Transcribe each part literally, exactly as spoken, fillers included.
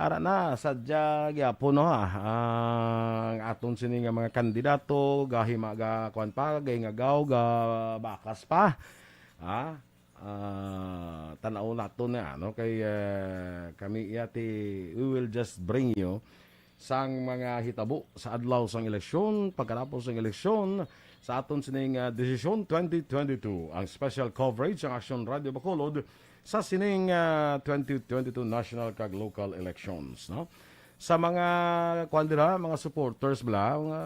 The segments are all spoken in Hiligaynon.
Ara na, sadya gyapon, no, ha? Ang aton sini nga mga kandidato, gahima ga, kuwan pa, gahingagaw, ga bakas pa. Ha? Ah, tan-aw nato na, no? Kay, eh, kami, iya ti, we will just bring you sang mga hitabo sa adlaw sang eleksyon, pagkatapos sang eleksyon, sa aton sining, ah, Desisyon twenty twenty-two, ang special coverage sang Aksyon Radio Bacolod sa sining, ah, twenty twenty-two national kag local elections, no? Sa mga, kuwan dira, mga supporters bala, nga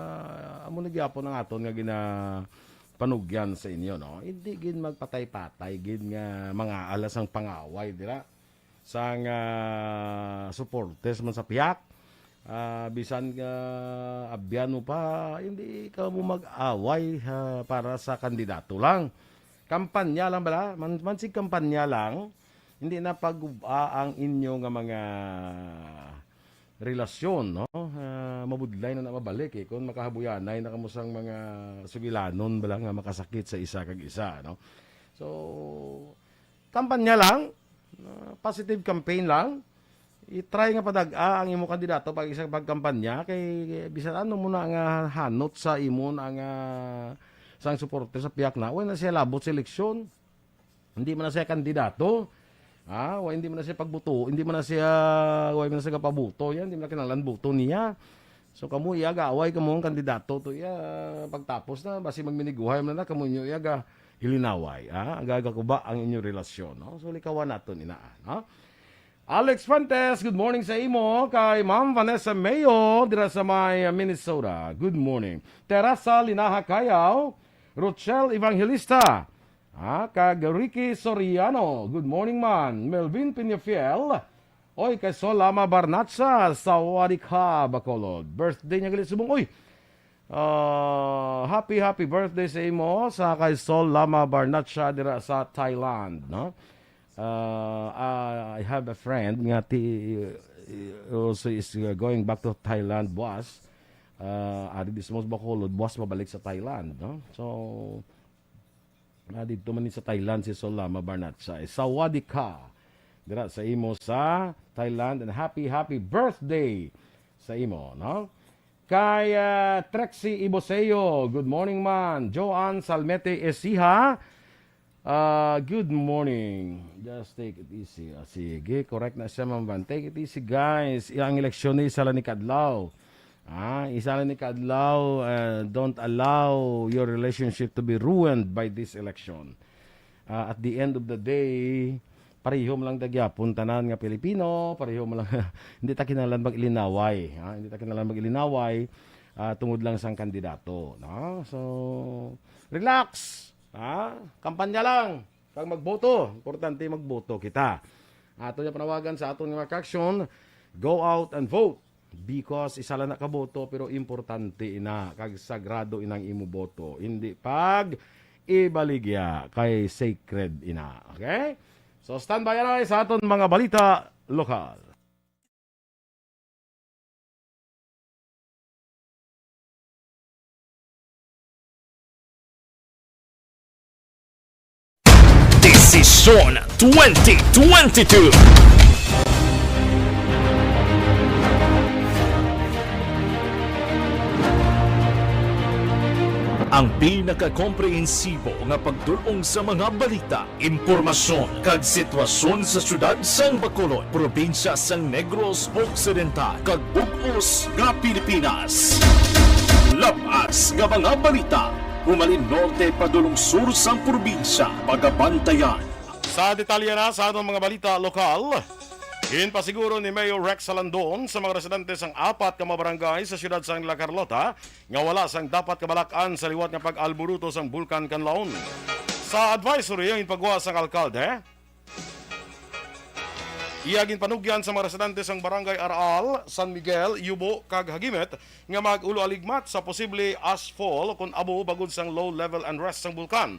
amo na gyapon ang aton nga ginapanugyan sa inyo, no? Hindi gid magpatay-patay gid nga mga alas ang pangaway dira sang, ah, supporters man sa pihak. Ah, bisan nga abyan mo pa, hindi ka mo mag-away, ah, para sa kandidato lang. Kampanya lang bala, man, mansig kampanya lang, hindi na pag-uba ang inyo nga mga relasyon, no? Ah, mabudlay na na mabalik, eh, kung makahabuyanay na kamo sang mga sugilanon bala nga makasakit sa isa kag isa, no? So, kampanya lang, ah, positive campaign lang. I-try nga padag-a ang imo kandidato pag isa pagkampanya kay bisan ano mo na nga hanot sa imo na nga sang suporte sa pihak na, wala na siya labot sa eleksyon. Hindi man na siya kandidato. Ah, wa, hindi man na siya pagbuto, hindi man na siya, wa man na siya kapabuto, yan, hindi man na kinahanglan buto niya. So, kamo iya gaaway kamo ang kandidato to iya, pagtapos na basi magminiguhay man na kamo inyo iya ga ilinaway, ah, gagakuba ang inyo relasyon, no? So, likawan naton ina, no? Alex Fuentes, good morning sa imo. Kay Ma'am Vanessa Mayo, dira sa may, ah, Minnesota. Good morning. Terasa Linaha Kayaw, Rochelle Evangelista, ah, kag Ricky Soriano. Good morning, man. Melvin Peñafiel. Oy, kay Sol Lama Barnacha, sawadee ka, Bacolod. Birthday niya gali subong. Uy, ah, happy, happy birthday sa imo, sa kay Sol Lama Barnacha dira sa Thailand, no? Ah, ah, I have a friend nga ti, also is, uh, going back to Thailand, buwas. Ah, ari di sa Bacolod, buwas mabalik sa Thailand, no? So, ah, didto man ni sa Thailand si Sol Lama Barnacha. Eh, sawadee ka dira sa imo sa Thailand, and happy, happy birthday sa imo, no? Kay, ah, Trexie Iboseo, good morning, man. Joanne Salmete Esiha, ah, good morning. Just take it easy. Ah, sige, correct na siya, Ma'am Van. Take it easy, guys. Ang eleksyon ni isa lang ni kadlaw. Ah, isa lang ni kadlaw, ah, don't allow your relationship to be ruined by this election. Ah, at the end of the day, pareho man lang ta gyapon tanan nga Pilipino, pareho man lang, hindi ta kinahanglan mag-ilinaway, ha? Hindi ta kinahanglan mag-ilinaway, ah, tungod lang sang kandidato, no? So, relax, ha? Kampanya lang, kag magboto. Importante magboto kita. Ato niya panawagan sa aton nga mga ka-aksyon, go out and vote. Because isa lang na ka boto, pero importante ina, kag sagrado inang imo boto. Hindi pag ibaligya kay sacred ina. Okay? So, standby na sa aton mga balita lokal. Desisyon twenty twenty-two. Ang pinakakomprehensibo nga pagdul-ong sa mga balita, impormasyon, kag sitwasyon sa siyudad sang Bacolod, probinsya sang Negros Occidental, kag bug-os nga Pilipinas. Lab-as nga mga balita, humalin norte padulong sur sang probinsya, pagabantayan. Sa detalye na sa atong mga balita lokal, ginpasiguro ni Mayor Rex Salandon sa mga residente sang apat ka mga barangay sa siyudad sang La Carlota nga wala sang dapat kabalak-an sa liwat nga pag-alburuto sang Bulkan Kanlaon. Sa advisory ang ginpagwa sang alkalde, iya ginpanugyan sa mga residente sang Barangay Araal, San Miguel, Yubo, kag Hagimet nga mag-ulo-aligmat sa posible ashfall kon abo bangod sang low level unrest sang bulkan.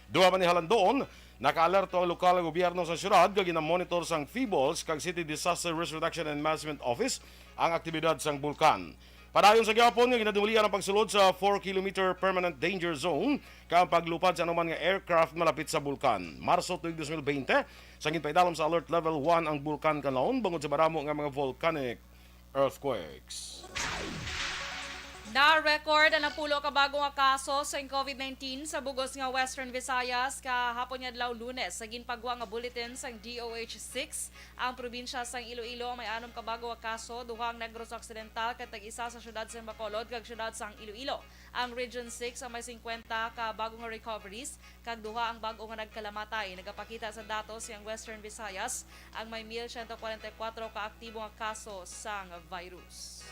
Duha pa ni Halandon, nakaalerto ang lokal nga gobyerno sa siyudad nga ginamonitor sang PHIVOLCS kag City Disaster Risk Reduction and Management Office ang aktibidad sang bulkan. Padayon sa gihapon nga ginadulian ang pagsulod sa four kilometer permanent danger zone kag ang paglupad sa anuman nga aircraft malapit sa bulkan. Marso tuig dos mil bente, sa ginpaidalom sa Alert Level one ang Bulkan Kanlaon bangod sa madamo nga mga volcanic earthquakes. Na-record ang napulo ka bago nga kaso sa covid nineteen sa bug-os nga Western Visayas kahapon nga adlaw, Lunes. Sa ginpagwa nga bulletin sang D O H six, ang probinsya sang Iloilo may anom ka bago nga kaso, duha ang Negros Occidental kag tag-isa sa siyudad sang Bacolod kag siyudad sang Iloilo. Ang Region six ang may singkwenta ka bago nga recoveries, kag duha ang bag-o nga nagkalamatay. Nagapakita sa datos nga ang Western Visayas ang may mil siyento kwarenta y kuwatro ka aktibo nga kaso sang virus.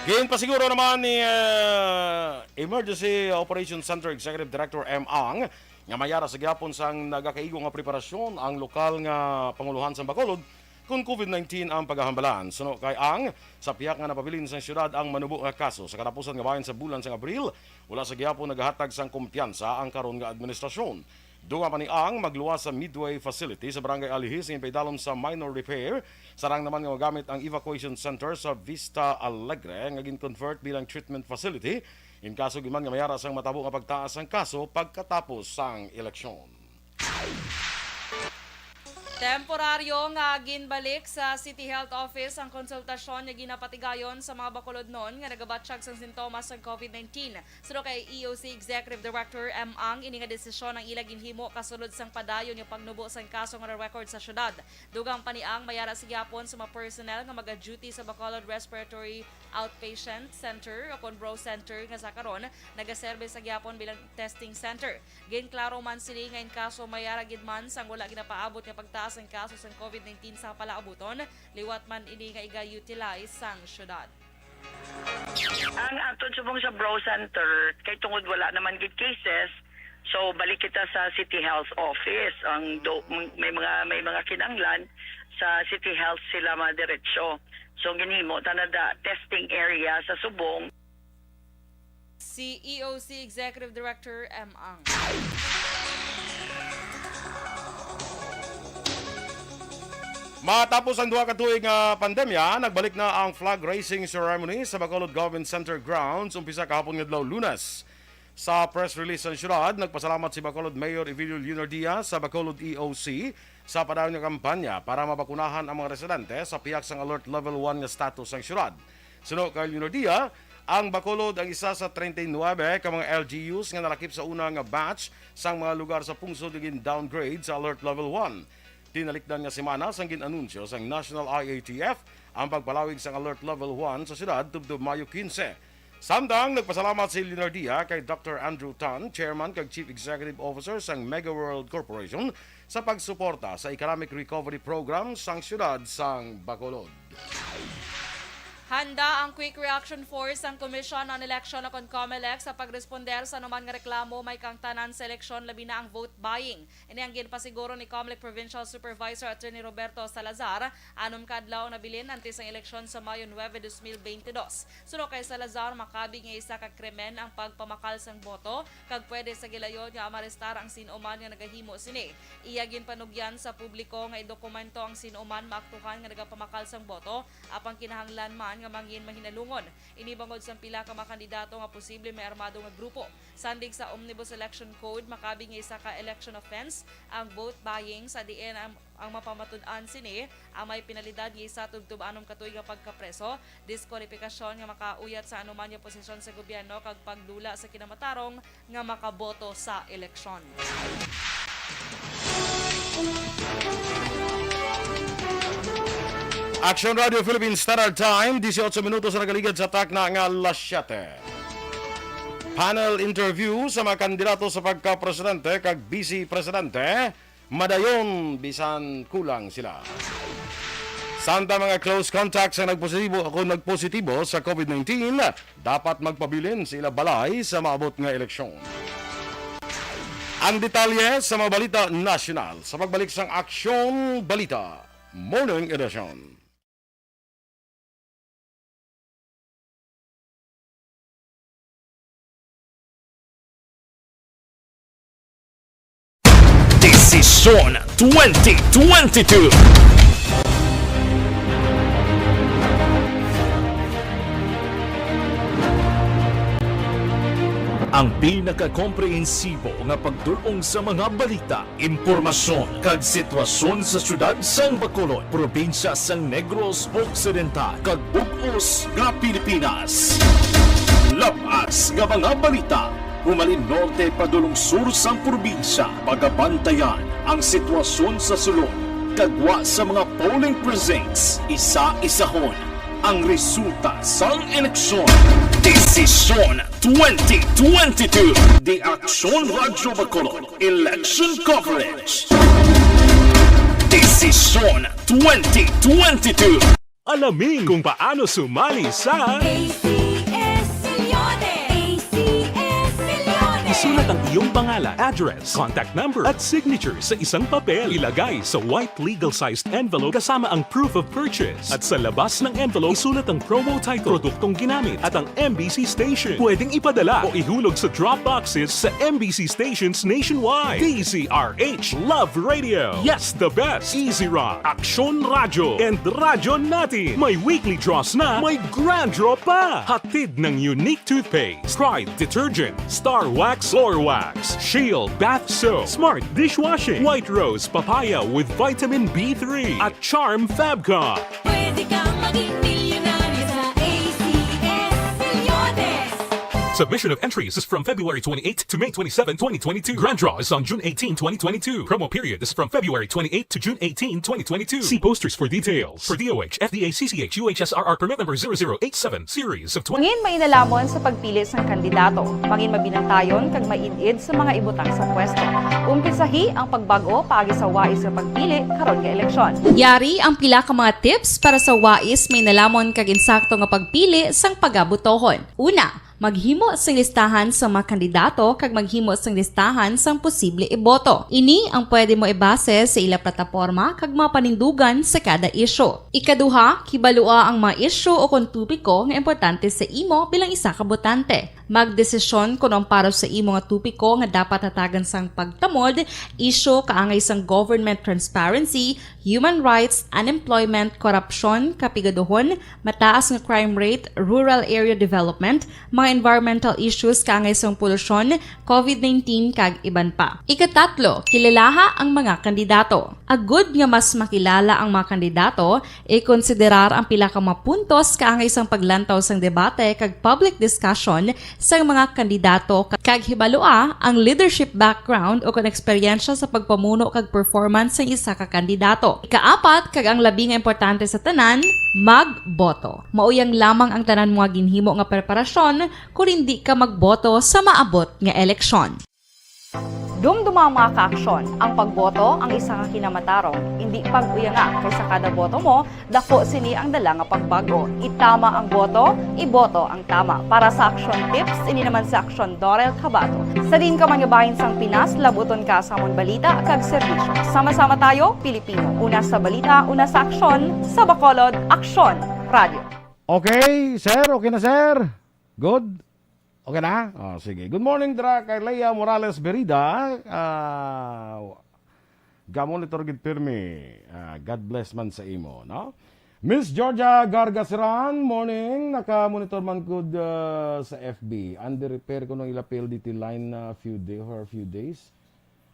Ginpasiguro naman ni, ah, Emergency Operations Center Executive Director M. Ang nga mayara sa gihapon sang nagakaigo nga preparasyon ang lokal nga panguluhan sa Bacolod kon covid nineteen ang pagahambalan. Suno kay Ang, sa pihak nga napabilin sang siyudad ang manubo nga kaso sa katapusan nga bahin sa bulan sang Abril, wala sa gihapon nagahatag sang kumpiyansa ang karon nga administrasyon. Dugang pa ni Ang, magluwas sa Midway facility sa Barangay Alihis nga ipaidalom sa minor repair, sarang naman nga magamit ang evacuation center sa Vista Alegre nga gin-convert bilang treatment facility in kaso gid man nga mayara sang matabo nga pagtaas sang kaso pagkatapos sang eleksyon. Temporaryo nga ginbalik sa City Health Office ang konsultasyon nga ginapatigayon sa mga Bacolodnon nga nagabatyag sang sintomas sang covid nineteen. Suno kay E O C Executive Director M. Ang, ini nga desisyon ang ila ginhimo kasulod sang padayon nga pagnubo sang kaso nga na-record sa syudad. Dugang pa ni Ang, mayara sa gihapon sa mga personnel nga maga-duty sa Bacolod Respiratory Outpatient Center o kon BROW Center nga sa karon nagaserbe sa gihapon bilang testing center. Ginklaro man sini nga in kaso mayara gid man sang wala ginapaabot nga pagtaas ang kaso sang covid nineteen sa palaabuton, liwat man ini nga iga-utilize sang syudad. Ang aton subong sa BROW Center, kay tungod wala naman gid cases, so balik kita sa City Health Office. Ang do, may mga, may mga kinanglan sa City Health sila madiretso. So ginhimo ta na da testing area sa subong. Si E O C Executive Director M. Ang. Matapos ang duha ka tuig nga pandemya, nagbalik na ang flag raising ceremony sa Bacolod Government Center grounds umpisa kahapon nga adlaw, Lunes. Sa press release sang syudad, nagpasalamat si Bacolod Mayor Evelio Leonardia sa Bacolod E O C sa padayon nga kampanya para mabakunahan ang mga residente sa pihak sang Alert Level one nga status sang syudad. Suno kay Leonardia, ang Bacolod ang isa sa treinta y nuebe ka mga L G Us nga nalakip sa una nga batch sang mga lugar sa pungsod nga gin-downgrade sa Alert Level one. Tinalikdan nga semana sang gin-anunsyo sang National I A T F ang pagpalawig sang Alert Level one sa syudad tubtob Mayo quince. Samtang nagpasalamat si Leonardia kay Doctor Andrew Tan, Chairman kag Chief Executive Officer sang Mega World Corporation, sa pagsuporta sa Economic Recovery Program sang siyudad sang Bacolod. Handa ang Quick Reaction Force sang Commission on Election o kon COMELEC sa pagresponder sa anuman nga reklamo may kaangtanan sa eleksyon, labi na ang vote buying. Ini ang ginpasiguro ni COMELEC Provincial Supervisor Attorney Roberto Salazar, anom ka adlaw nabilin antes ang eleksyon sa Mayo nuebe, dos mil bente dos. Suno kay Salazar, makabig nga isa ka krimen ang pagpamakal sang boto, kag pwede sa gilayon nga maarestar ang sin-o man nga nagahimo sini. Iya ginpanugyan sa publiko nga idokumento ang sin-o man maaktuhan nga nagapamakal sang boto, apang kinahanglan man nga mangin mahinalungon. Ini bangod sang pila ka mga kandidato nga posible may armado nga grupo. Sandig sa Omnibus Election Code, makabig nga isa ka election offense ang vote buying, sa diin ang, ang mapamatud-an sini ang may penalidad nga isa tubtob anom ka tuig nga pagkapreso, diskwalipikasyon nga makauyat sa anuman nga posisyon sa gobyerno, kag pagdula sa kinamatarong nga makaboto sa eleksyon. Action Radio Philippines Standard Time, dieciocho minutos ang nagaligad sa takna nga alas siete. Panel interview sa mga kandidato sa pagka-presidente kag vice presidente, madayon bisan kulang sila. Samtang mga close contacts ang nagpositibo o nagpositibo sa covid nineteen, dapat magpabilin sa ila balay sa maabot nga eleksyon. Ang detalye sa mga balita nasyonal sa pagbalik sang Aksyon Balita Morning Edition. Desisyon twenty twenty-two. Ang pinakakomprehensibo nga pagdul-ong sa mga balita, impormasyon, kag sitwasyon sa siyudad sang Bacolod, probinsya sang Negros Occidental, kag bug-os nga Pilipinas. Lab-as nga mga balita, humalin norte padulong sur sang probinsya, pagabantayan ang sitwasyon sa sulod, kag gwa sa mga polling precincts, isa-isahon ang resulta sang eleksyon. Desisyon twenty twenty-two, The Aksyon Radyo Bacolod, Election Coverage. Desisyon twenty twenty-two. Alamin kung paano sumali sa A C S Milyones! A C S Milyones! Isulat ang iyong pangalan, address, contact number, at signature sa isang papel. Ilagay sa white legal-sized envelope kasama ang proof of purchase. At sa labas ng envelope, isulat ang promo title, produktong ginamit, at ang M B C station. Pwedeng ipadala o ihulog sa drop boxes sa M B C stations nationwide. D Z R H Love Radio. Yes, the best. Easy Rock, Aksyon Radyo, and Radyo Natin. May weekly draws na, may grand draw pa. Hatid ng Unique Toothpaste, Pride Detergent, Star Wax, Floor Wax, Shield Bath Soap, Smart Dishwashing, White Rose Papaya with Vitamin B three, at Charm Fabcon. Pwede kang maging milyonaryo sa A C S Milyones. Submission of entries is from February twenty-eighth to May twenty-seven, twenty twenty-two. Grand draw is on June eighteen, twenty twenty-two. Promo period is from February twenty-eighth to June eighteen, twenty twenty-two. See posters for details. For D O H, F D A, C C H, U H S R R permit number zero zero eight seven, series of twenty. Mangin mainalamon sa pagpili sang kandidato. Mangin mabinantayon kag maid-id sa mga ibutang sa pwesto. Umpisahi ang pagbag-o paagi sa wais nga pagpili karon nga eleksyon. Yari ang pila ka mga tips para sa wais mainalamon kag insakto nga pagpili sang pagabotohon. Una, maghimo sing listahan sang mga kandidato kag maghimo sing listahan sang posible iboto. Ini ang pwede mo ibase sa ila plataporma kag mga panindugan sa kada isyu. Ikaduha, kibalua ang mga isyu o kon topiko nga importante sa imo bilang isa ka botante. Magdesisyon kon ang para sa imo nga topiko nga dapat hatagan sang pagtamod, isyu kaangay sang government transparency, human rights, unemployment, korupsyon, kapigaduhon, mataas nga crime rate, rural area development, mga environmental issues kaangay sang polusyon, covid nineteen, kag iban pa. Ikatatlo, kilalaha ang mga kandidato. Agud nga mas makilala ang mga kandidato, ikonsiderar ang pila ka mga puntos kaangay sang paglantaw sang debate kag public discussion sang mga kandidato, kag hibalua ang leadership background o kon eksperyensya sa pagpamuno kag performance sang isa ka kandidato. Ikaapat, kag ang labi nga importante sa tanan, magboto. Mauyang lamang ang tanan mo nga ginhimo nga preparasyon kon indi ka magboto sa maabot nga eleksyon. Dumduma ang mga kaaksyon, ang pagboto ang isa ka kinamatarong, indi pag-uyanga, kay sa kada boto mo, daku sini ang dala nga pagbag-o. Itama ang boto, iboto ang tama. Para sa Aksyon Tips, ini naman si Aksyon Dorel Cabato. Sa diin ka man nga bahin sang Pinas, labuton ka sa amon balita kag serbisyo. Sama-sama tayo, Pilipino. Una sa balita, una sa aksyon, sa Bacolod, Aksyon Radio. Okay, sir. Okay na, sir. Good. Okay na? Oh, sige. Good morning, dra kay Leia Morales Berida. Ah, gamonitor gid pirmi. Ah, God bless man sa imo, no? Miss Georgia Gargaseran, morning. Naka-monitor man gud, ah, sa F B. Under repair kuno ang ila P L D T line na few day or few days.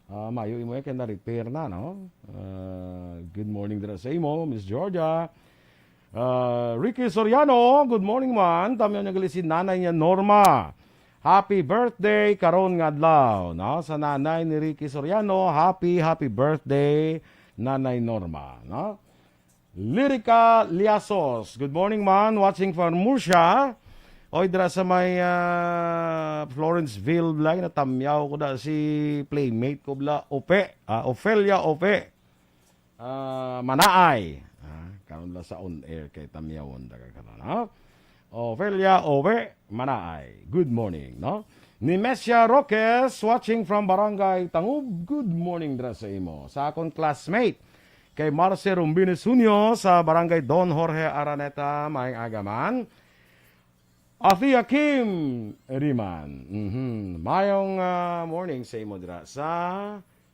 Ah, mayo imo, eh, kay na-repair na, no? Ah, good morning dira sa imo, Miss Georgia. Ah, Ricky Soriano, good morning man. Tamyaw niya gali si nanay niya, Norma. Happy birthday karon nga adlaw, no? Sa nanay ni Ricky Soriano, happy, happy birthday, Nanay Norma, no? Lyrica Liasos, good morning man, watching from Murcia. Oy, dira sa may, ah, Florenceville, bla, natamyaw ko da si playmate ko, bla, Ope, ah, Ofelia Ope. Ah, Manaay. Ah, karon la sa on air kay tamyawon da ka karon, ha? Ofelia Ope, Manaay. Good morning, no? Ni Messia Roques, watching from Barangay Tangub. Good morning dira sa imo. Sa akon classmate, kay Marce Rumbines Junio sa Barangay Don Jorge Araneta, maayong aga man. Afia Kim Riman. Mhm. Mayong, ah, morning sa imo dira sa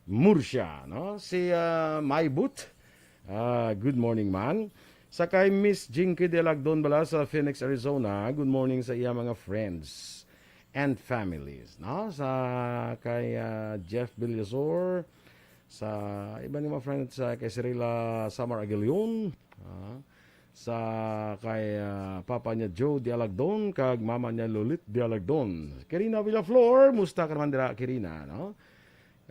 Murcia, no? Si, ah, Maybut. Ah, good morning man. Sa kay Miss Jinky Delagdon bala sa Phoenix, Arizona, good morning sa iya mga friends. and families, no? Sa kay, ah, Jeff Villasor, sa iba ni mga friends, sa kay Cirila Samar Aguilion, ah, sa kay, ah, papa niya Joe Dialagdon kag mama niya Lolit Dialagdon. Kirina Villaflor, musta ka naman dira, Kirina, no?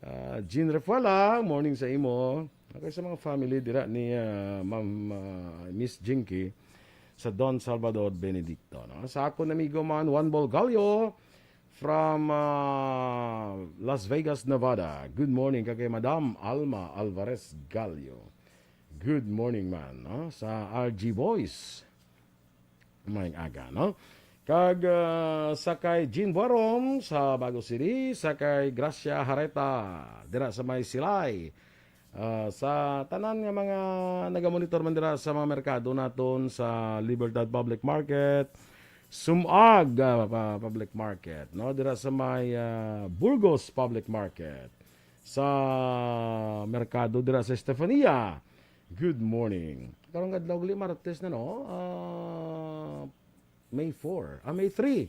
Ah, Jean Refuela, morning sa imo. Okay, sa mga family dira ni, ah, Ma'am, ah, Miss Jinky sa Don Salvador Benedicto, no? Sa akon amigo man, Juan Bolgallo from, ah, Las Vegas, Nevada. Good morning kag kay Madam Alma Alvarez Gallo. Good morning man, no? Sa R G Boys. Maayong aga, no? Kag, ah, sa kay Jean Buarom sa Bago City, sa kay Gracia Hareta dira sa may Silay. Ah, sa tanan nga mga nagamonitor man dira sa mga merkado naton sa Libertad Public Market, Sumag, ah, pa-, Public Market, no? Dira sa may, ah, Burgos Public Market, sa merkado dira sa Estefania. Good morning. Karong adlaw gali Martes na, no? Ah, May four. Ah, May three.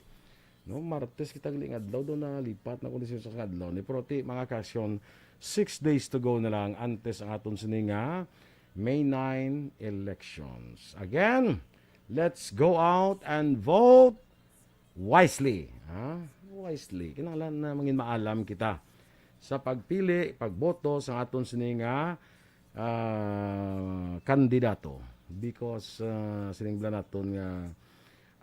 No, Martes kita gali nga adlaw, daw nalipat na kondisyon sa adlaw ni, pero ti, mga kaaksyon, six days to go na lang antes ang aton sini nga May nine elections. Again, let's go out and vote wisely. Ha? Wisely. Kinahanglan na mangin maalam kita sa pagpili, pagboto sa aton sini nga, ah, kandidato. Because, ah, sining bala naton nga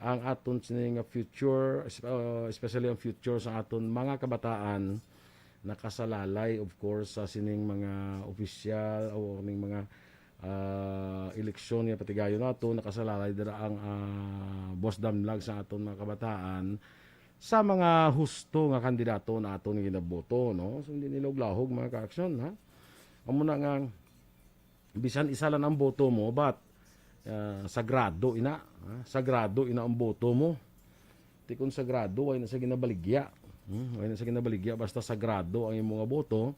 ang aton sini nga future, es-, ah, especially ang future sa aton mga kabataan, nakasalalay, of course, sa sining mga opisyal o ning mga, ah, eleksyon nga patigayon nato, nakasalalay dira ang, ah, Boss Damlag sa aton mga kabataan sa mga husto nga kandidato na aton ginaboto, no? So, hindi nila uglahog, mga kaaksyon, ha? Amo na nga, bisan isa lang ang boto mo, but, ah, sagrado ina, ha? Sagrado ina ang boto mo. Ti kon sagrado, way na sa ginabaligya. Hmm? Way na sa ginabaligya, basta sagrado ang imong boto,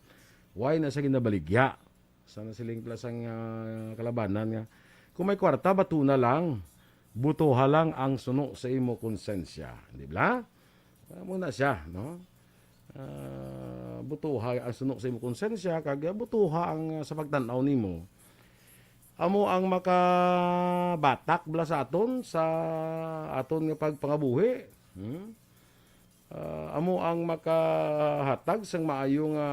way na sa ginabaligya. Sa nasiling pala sang, ah, kalabanan nga, "Kung may kwarta, batuna lang. Butuha lang ang suno sa imo konsensya." Di ba? Amo na siya, no? Ah, butuha ang suno sa imo konsensya, kag butuha ang, ah, sa pagtan-aw nimo. Amo ang makabatak bala sa aton, sa aton nga pagpangabuhi. Hmm? Ah, amo ang makahatag sang maayo nga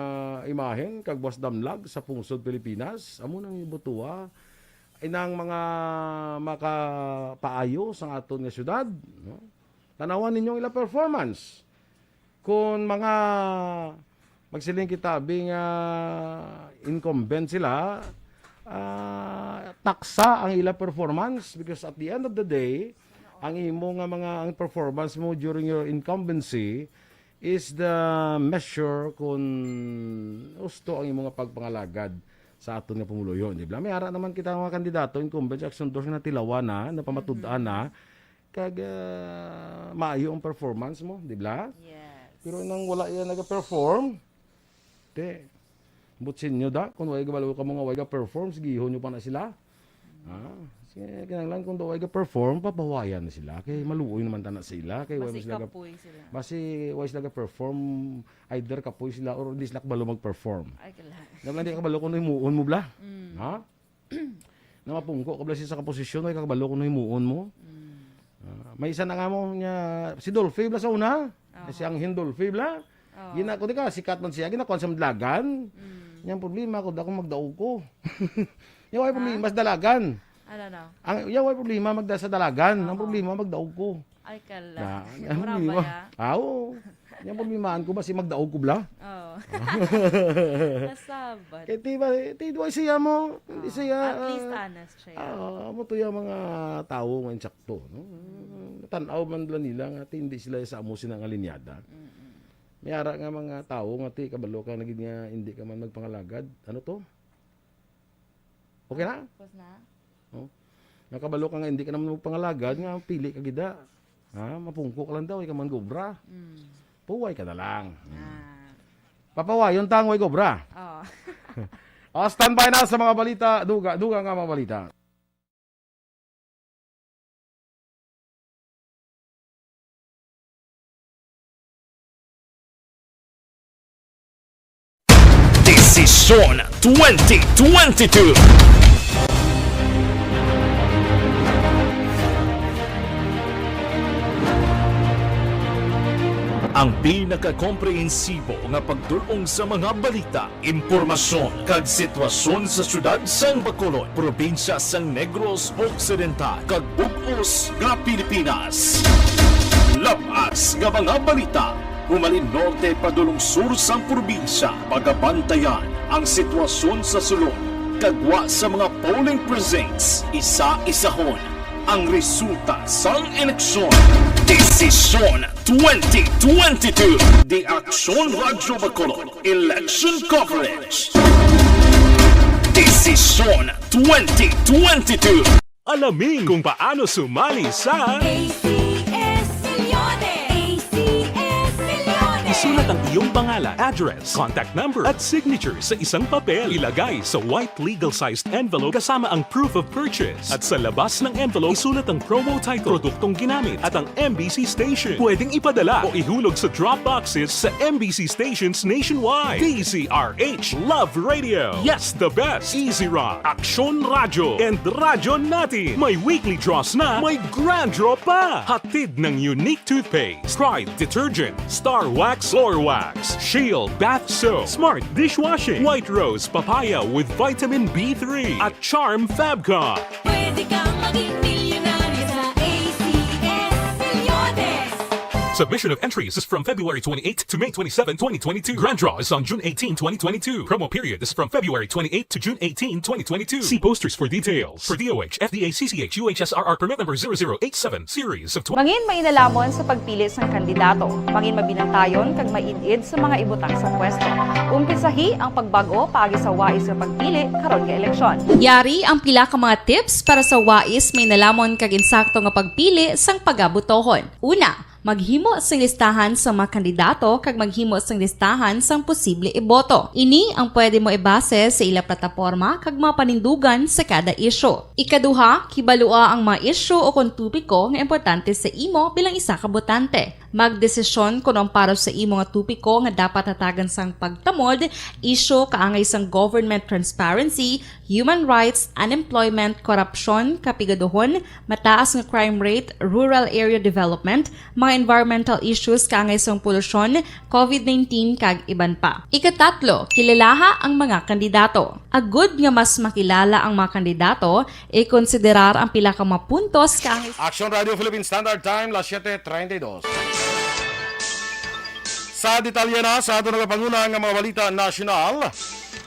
imahen kag buwas damlag sa pungsod Pilipinas. Amo nang ibutuha inang mga makapaayo sang aton nga syudad, no? Tanawan ninyo ang ila performance. Kung mga, magsiling kita, abi nga incumbent sila, ah, taksa ang ila performance, because at the end of the day, ang imo nga mga, ang performance mo during your incumbency is the measure kung husto ang imo nga pagpangalagad sa aton nga pumuluyo, di ba? May ara naman kita nga mga kandidato, incumbent, sa election dos nga natilawan na, napamatud-an na, kag, ah, maayo ang performance mo, di ba? Yes. Pero nang wala yan nag-perform, te, butsin nyo da, kung way kabalo ka mga way ka-perform, sigihon nyo pa na sila. Ah, sige, kinahanglan kung daw ay ga-perform, papawayan na sila. Kay maluoy naman tana sila. Kay way Basi sila ga-, kapoy sila. Basi way sila ga-perform, either kapoy sila or hindi sila kabalo mag-perform. Ay, kala. Naman hindi kabalo kung himuon mo bla. Mm. Ha? Na mapungko ka bla siya sa kaposisyon, ay kabalo kung himuon mo. Mm. Ah, may isa na nga mo niya, si Dolphy bla sa una. Oo. Si Anghin Dolphy bla. Oo. Gina ko di ka, sikat man siya, ginakuan sa madalagan. Mm. Yang problema ko, da kung magdaog ko. Yung way Ha? problema sa dalagan. Ano, no? Ang, yung way problema magda sa dalagan. Ang Oo. problema magdaog ko. Ay, kala. Na, ang Mura problema. ba ya? Ah, oo. Yung problemahan ko ba si magdaog ko bla? Oo. Nasabat. Kay di ba, di ba siya mo, hindi Oo. siya, At least ah, honest siya. ah, amo to yung mga tao nga insakto, no? Tan-aw man lang nila nga ti hindi sila sa amo sina nga linyada. Mm-mm. May ara nga mga tao nga ti kabalo ka na gid nga hindi ka man magpangalagad. Ano to? Okay na? Tapos na? Oh. Nakabalo ka nga hindi ka naman magpangalagad nga pili ka gida. Ha? Mapungko ka lang daw, ikaw man gobra. Mm. Puway ka na lang. Mm. Ah. Papawayon tang way gobra. Oh. Oh, standby na sa mga balita. Duga, duga nga mga balita. Eleksyon twenty twenty-two. Ang pinakakomprehensibo nga pagdul-ong sa mga balita, impormasyon, kag sitwasyon sa siyudad sang Bacolod, probinsya sang Negros Occidental, kag bug-os nga Pilipinas. Lab-as nga mga balita, humalin norte padulong sur sang probinsya, pagabantayan ang sitwasyon sa sulod, kag gwa sa mga polling precincts, isa-isahon ang resulta sang eleksyon. Desisyon twenty twenty-two, The Aksyon Radyo Bacolod Election Coverage. Desisyon twenty twenty-two. Alamin kung paano sumali sa A C S Milyones! A C S Milyones! Isulat ang iyong pangalan, address, contact number, at signature sa isang papel. Ilagay sa white legal-sized envelope kasama ang proof of purchase. At sa labas ng envelope, isulat ang promo title, produktong ginamit, at ang M B C station. Pwedeng ipadala o ihulog sa drop boxes sa M B C stations nationwide. D Z R H Love Radio. Yes, the best. Easy Rock, Aksyon Radyo, and Radyo Natin. May weekly draws na, may grand draw pa. Hatid ng Unique Toothpaste, Pride Detergent, Star Wax Floor Wax, Shield Bath Soap, Smart Dishwashing, White Rose Papaya with Vitamin B three, at Charm Fabcon. Pwede kang maging milyonaryo sa A C S Milyones. Submission of entries is from February twenty-eighth to May twenty-seven, twenty twenty-two. Grand draw is on June eighteen, twenty twenty-two. Promo period is from February twenty-eighth to June eighteen, twenty twenty-two. See posters for details. For D O H, F D A, C C H, U H S R R permit number zero zero eight seven, series of twenty. Mangin mainalhamon sa pagpili sang kandidato. Mangin mabinantayon kag maid-id sa mga ibutang sa pwesto. Umpisahi ang pagbag-o paagi sa wais nga pagpili karon nga eleksyon. Yari ang pila ka mga tips para sa wais, mainalhamon kag insakto nga pagpili sang pagabotohon. Una, maghimo sing listahan sang mga kandidato kag maghimo sing listahan sang posible iboto. Ini ang pwede mo ibase sa ila plataporma kag mga panindugan sa kada isyu. Ikaduha, kibalua ang mga isyu o kon topiko nga importante sa imo bilang isa ka botante. Magdesisyon kon ang para sa imo nga topiko nga dapat hatagan sang pagtamod, isyu kaangay sang government transparency, human rights, unemployment, korupsyon, kapigaduhon, mataas nga crime rate, rural area development, mga environmental issues kaangay sang polusyon, covid nineteen, kag iban pa. Ikatatlo, kilalaha ang mga kandidato. Agud nga mas makilala ang mga kandidato, ikonsiderar ang pila ka mga puntos kaangay. Action Radio Philippine Standard Time, las siete treinta y dos. Sa detalye na sa ato nagapanguna nga mga balita nasyonal,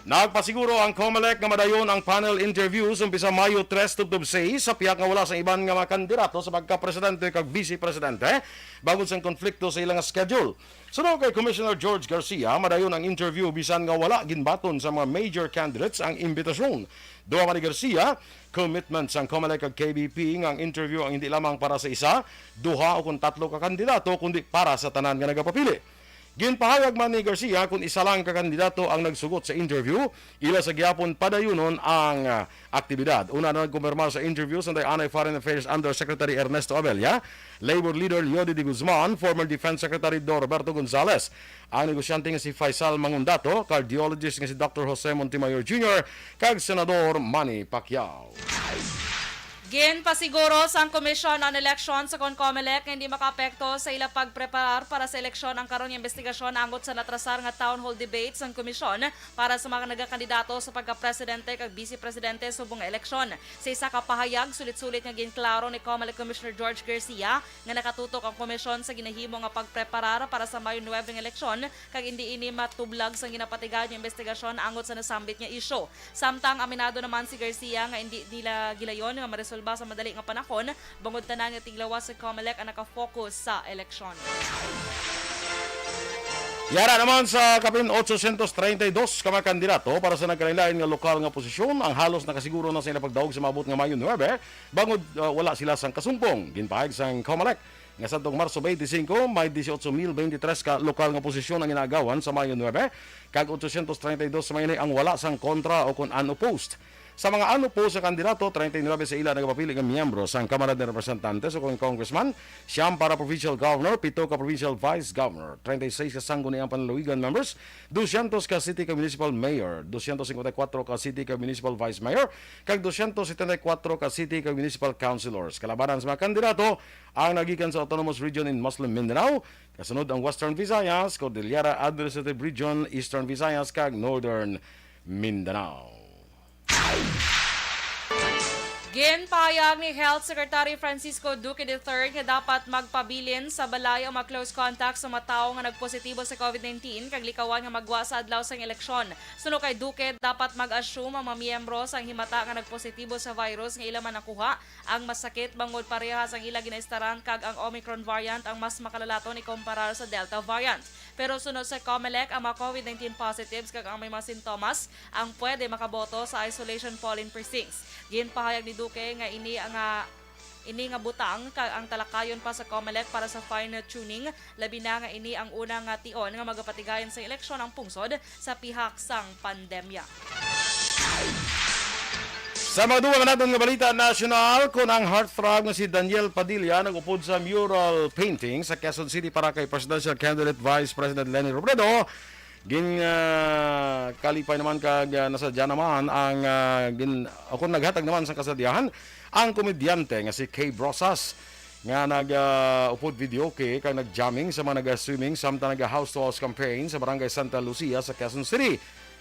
nagpasiguro ang COMELEC nga madayon ang panel interviews umpisa Mayo tres tubtob sais sa pihak nga wala sang iban nga mga kandidato sa pagkapresidente kag bise presidente bangod sang konflikto sa ila nga schedule. Suno kay Commissioner George Garcia, madayon ang interview bisan nga wala ginbaton sa mga major candidates ang imbitasyon. Duha man ni Garcia, commitment sang COMELEC kag K B P nga ang interview ang hindi lamang para sa isa, duha o kon tatlo ka kandidato, kundi para sa tanan nga nagapapili. Ginpahayag man ni Garcia kon isa lang ka kandidato ang nagsugot sa interview, ila sa gihapon padayunon ang, ah, aktibidad. Una na nagkumpirmar sa interview sanday anay Foreign Affairs Undersecretary Ernesto Abella, Labor Leader Leody De Guzman, former Defense Secretary Dorberto Gonzales, ang negosyante nga si Faisal Mangundato, cardiologist nga si Doctor Jose Montemayor Junior, kag Senador Manny Pacquiao. Ginpasiguro sang Commission on Elections o kon COMELEC nga hindi makaapekto sa ila pagpreparar para sa eleksyon ang karon nga investigasyon angot sa natrasar nga town hall debate sang Commission para sa mga nagakandidato sa pagkapresidente kag bise presidente subong nga eleksyon. Sa isa ka pahayag, sulit-sulit nga ginklaro ni COMELEC Commissioner George Garcia nga nakatutok ang komisyon sa ginahimo nga pagpreparar para sa Mayo nuebe nga eleksyon, kag indi ini matublag sang ginapatigayon nga investigasyon angot sa nasambit nga isyu. Samtang aminado naman si Garcia nga indi nila gilayon nga maresolba sa madali nga panahon, bangod tanan nga tiglawas sa COMELEC ang nakafocus sa eleksyon. Yara naman sa kapin otsosyentos treinta y dos ka mga kandidato para sa nagkalain-lain nga lokal nga posisyon ang halos nakasiguro na sa ilang pagdaog sa maabot nga Mayo nuebe, bangod, ah, wala sila sang kasumpong. Ginpahayag sang COMELEC nga sadtong Marso twenty-five, may dieciocho mil veintitrés ka lokal nga posisyon ang inaagawan sa Mayo nuebe, kag otsosyentos treinta y dos man ini ang wala sang kontra o kon unopposed. Sa mga unopposed nga kandidato, treinta y nueve sa ila nagapapili nga miyembro sang Kamara de Representantes o kon congressman, siyam para provincial governor, pito ka provincial vice governor, treinta y seis ka sangguniang panlalawigan members, dosyentos ka city kag municipal mayor, dosyentos singkwenta y kuwatro ka city kag municipal vice mayor, kag dosyentos setenta y kuwatro ka city kag municipal councilors. Kalabanan sa mga kandidato ang nagikan sa Autonomous Region in Muslim Mindanao, kasunod ang Western Visayas, Cordillera Administrative Region, Eastern Visayas, kag Northern Mindanao. Ginpahayag ni Health Secretary Francisco Duque the third nga dapat magpabilin sa balay ang mga close contacts sa mga tawo nga nagpositibo sa covid nineteen kag likawan nga maggwa sa adlaw sang eleksyon. Suno kay Duque, dapat mag-assume ang mga miyembro sang himata nga nagpositibo sa virus nga ila man nakuha ang masakit bangod parehas ang ila ginaistaran kag ang Omicron variant ang mas makalalaton ikumparar sa Delta variant. Pero suno sa Comelec, ang mga covid nineteen positives kag ang may mga sintomas ang pwede makaboto sa isolation polling precincts. Ginpahayag ni Duque nga ini nga ini nga butang kag ang talakayon pa sa Comelec para sa fine tuning, labi na nga ini ang una nga tion nga magapatigayon sa eleksyon ang pungsod sa pihak sang pandemya. Sa mga dugang naton nga balita nasyonal, kon ang heartthrob nga si Daniel Padilla nag-upod sa mural painting sa Quezon City para kay presidential candidate Vice President Leni Robredo, gin, ah, kalipay naman kag, ah, nasadya naman ang, ah, gin-, o kon naghatag naman sa kasadyahan ang komedyante nga si Kay Brosas nga nag, ah, upod videoke kag nag-jamming sa mga naga-swimming samtang naga-house-to-house campaign sa Barangay Santa Lucia sa Quezon City.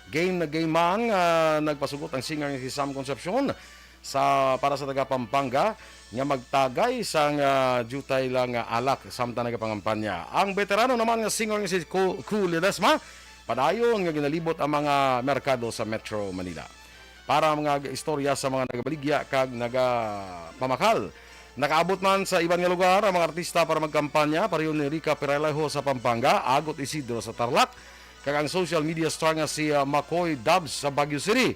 Game na game man nga nagpasugot ang singer nga si Sam Concepcion sa, para sa taga Pampanga nga magtagay sang, ah, diutay lang nga alak samtang nagapangampanya. Ang veterano naman nga singer nga si Cu-, Cu Ledesma, padayon nga ginalibot ang mga merkado sa Metro Manila. Para ang mga istorya sa mga nagabaligya kag nagapamakal, nakaabot man sa iban nga lugar ang mga artista para magkampanya, pareho ni Rica Peralejo sa Pampanga, Agot Isidro sa Tarlac, kag ang social media star nga si, ah, Makoy Dubs sa Baguio City.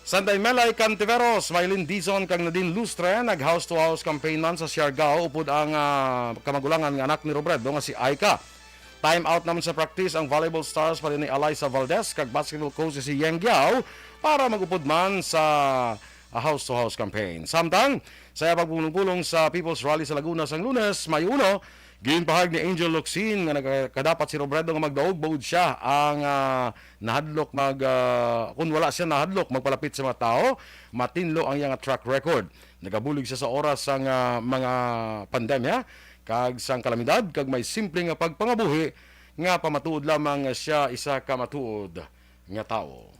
Sanday Melay Cantiveros, Mylene Dizon, kag Nadine Lustre nag-house-to-house campaign man sa Siargao upod ang, ah, kamagulangan nga anak ni Robredo nga si Aika. Time out naman sa practice ang volleyball stars pa ni Alyssa Valdez kag basketball coach si Yang Giao para mag-upod man sa, ah, house-to-house campaign. Samtang sa iya pagpulong-pulong sa People's Rally sa Laguna sang Lunes, Mayo uno, ginpahayag ni Angel Locsin nga nagakadapat si Robredo nga magdaog bangod siya ang, ah, nahadlok mag, ah, kun wala siya nahadlok magpalapit sa mga tawo, matinlo ang iyang track record. Nagabulig siya sa oras sang, ah, mga pandemya kag sang kalamidad kag may simple nga pagpangabuhi nga pamatuod lamang nga siya isa ka matuod nga tawo.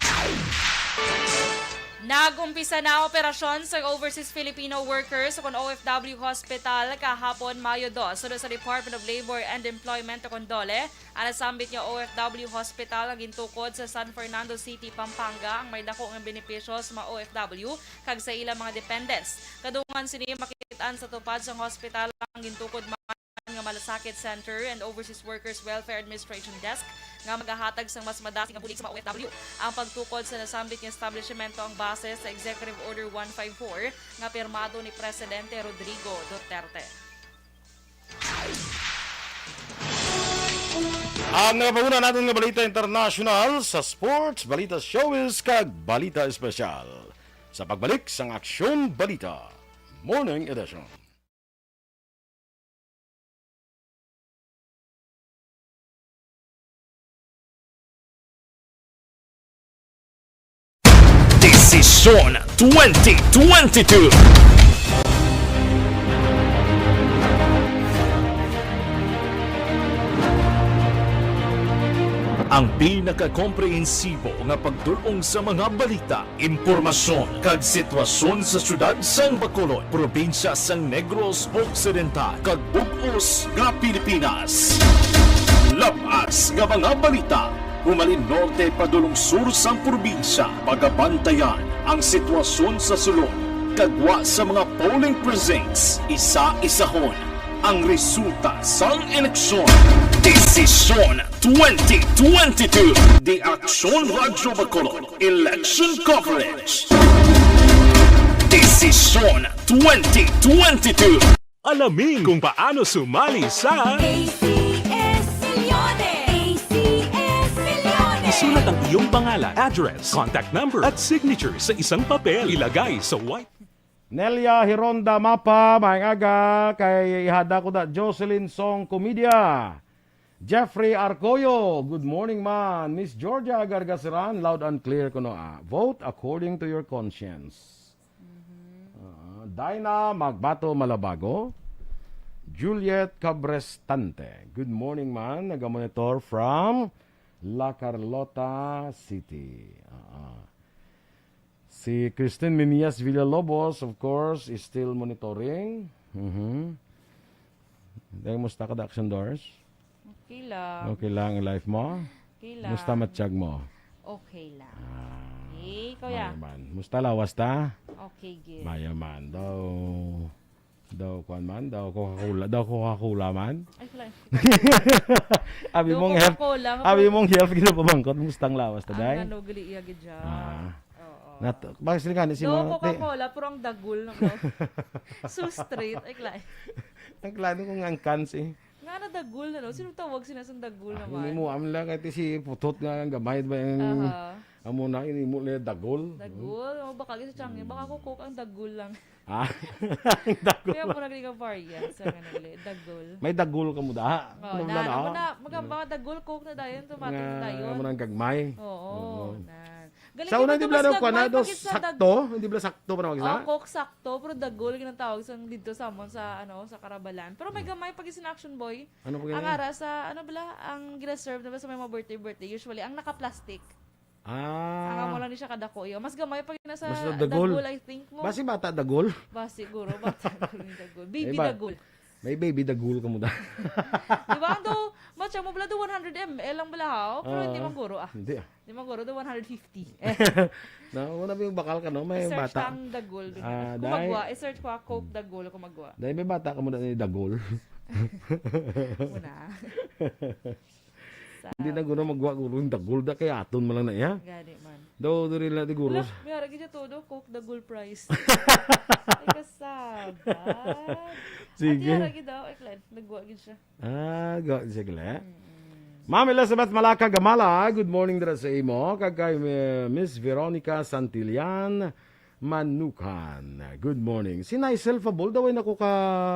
Nag-umpisa na ang operasyon sa Overseas Filipino Workers o kon O F W Hospital kahapon, Mayo dos. Suno sa Department of Labor and Employment o kon DOLE, ang nasambit nga O F W Hospital nga gintukod sa San Fernando City, Pampanga, ang may dako nga benepisyo sa mga O F W kag sa ilang mga dependents. Kadungan sini, makit-an sa tupad sang hospital ang gintukod man nga Malasakit Center and Overseas Workers Welfare Administration Desk nga magahatag sang mas madasig nga bulig sa mga O F W. Ang pagtukod sa nasambit nga establishmento ang base sa Executive Order one five four nga pirmado ni Presidente Rodrigo Duterte. Ang nagapanguna naton nga balita internasyonal sa sports, balita showbiz, kag balita espesyal sa pagbalik sang Aksyon Balita Morning Edition. Desisyon twenty twenty-two. Ang pinakakomprehensibo nga pagdul-ong sa mga balita, impormasyon, kag sitwasyon sa siyudad sang Bacolod, probinsya sang Negros Occidental, kag bug-os nga Pilipinas. Lab-as nga mga balita, humalin norte padulong sur sang probinsya, pagabantayan ang sitwasyon sa sulod, kag gwa sa mga polling precincts, isa-isahon ang resulta sang eleksyon. Desisyon twenty twenty-two, The Aksyon Radyo Bacolod Election Coverage. Desisyon twenty twenty-two. Alamin kung paano sumali sa A C S Milyones! A C S Milyones! Sulat ang iyong pangalan, address, contact number, at signature sa isang papel. Ilagay sa white Nelia Hironda Mapa, maayong aga, kay ihada ko da Jocelyn Song Comedia. Jeffrey Arcoyo, good morning man. Miss Georgia Gargasaran, loud and clear ko no, ah. Vote according to your conscience. Ah, Dinah Magbato Malabago, Juliet Cabrestante, good morning man. Nagamonitor from La Carlota City. Ah, si Christine Minias Villalobos, of course, is still monitoring. Mhm. Dahil musta ka, Action Doors? Okay lang. Okay lang ang life mo? Okay lang. Musta matsyag mo? Okay lang. Ah, Eh, kuya. Mayo man. Musta lawas ta? Okay, good. Mayo man. Daw, daw, kuwan man. Daw Coca-Cola. Daw Coca-Cola man. Ay, wala. Abi Daw mong health. Coca-Cola nga Abi po. Mong health, ginapamangkot. Musta ang lawas ta, Ang day? Ano, gali iya gid siya. Ah. Oo. Nat-, bakit sila gani si Daw mga ti- Coca-Cola, pero ang dagol na ko. So straight. Ay, klay. Ang klaro kung ang cans eh. Nga na dagol na, no? Sino tawag sila sa dagol Ah, naman? Hindi mo, amin lang kahit si putot nga ang gamay, ba yung Aha. Amo na, ini mo nila dagol. Dagol? O, baka gid sa tiyan, baka ko Coke ang dagol lang. Ah, ang dagol. Kaya mo naging ang variant sa nga nila, dagol. May dagol ka mo da? Oh, Ano na, na, na, ano na? Mga, mga dagol, Coke na dayon, tumating Nga, na dayon. Amo nang gagmay. Oo, Oo. na. Galing Sa una, kayo hindi mas bala daw kuha na, gagmay daw pag isa dag- sakto. Hindi bala sakto pa na mag-isa? Oh, Coke sakto, pero dagol, ginatawag sa dito sa amon sa, ano, sa Karabalan. Pero may Hmm. gamay pag isa na Action Boy. Ano pa Ang ganyan? Ara sa, ano bala, ang gina-serve na ba sa may mga birthday, birthday, usually, ang naka-plastic. Ah. Ang amo lang ni siya kadako, yo. Mas gamay pa yun na sa Mas na dagol. Dagol, I think, mo. Basi bata dagol? Ba, siguro, bata dagol ni dagol. Baby Eh, ba- dagol. May baby dagol ka mo da. Di ba? Ang daw, matcha mo bala daw one hundred M L ang bala, ha? Pero hindi Ah, man guro, ah. Hindi, ah. Hindi man guro, daw one hundred fifty. Na, wala ba yung bakal ka, no? May I-search bata. Ang dagol. Dun. Ah, Kung dahil magwa, i-search ko, ah, Coke dagol, kung magwa. Dahil may bata ka mo na ni dagol. Muna. Sa Hindi na guro magwa guro yung dagol da kay aton man lang na iya. Gani man. Daw diri na di guro. Wala, may ara gid siya todo, Coke dagol price. Ay, kasabad. Sige. Ati ara gid daw, ay, Clyde, nagwa gid siya. Ah, ga sige le. Mm-mm. Ma'am Elizabeth Malaka Gamala, good morning dira sa imo. Kag kay, eh, Miss Veronica Santillan, Manukan. Good morning. Si Nicel Fabol daw ay nako ka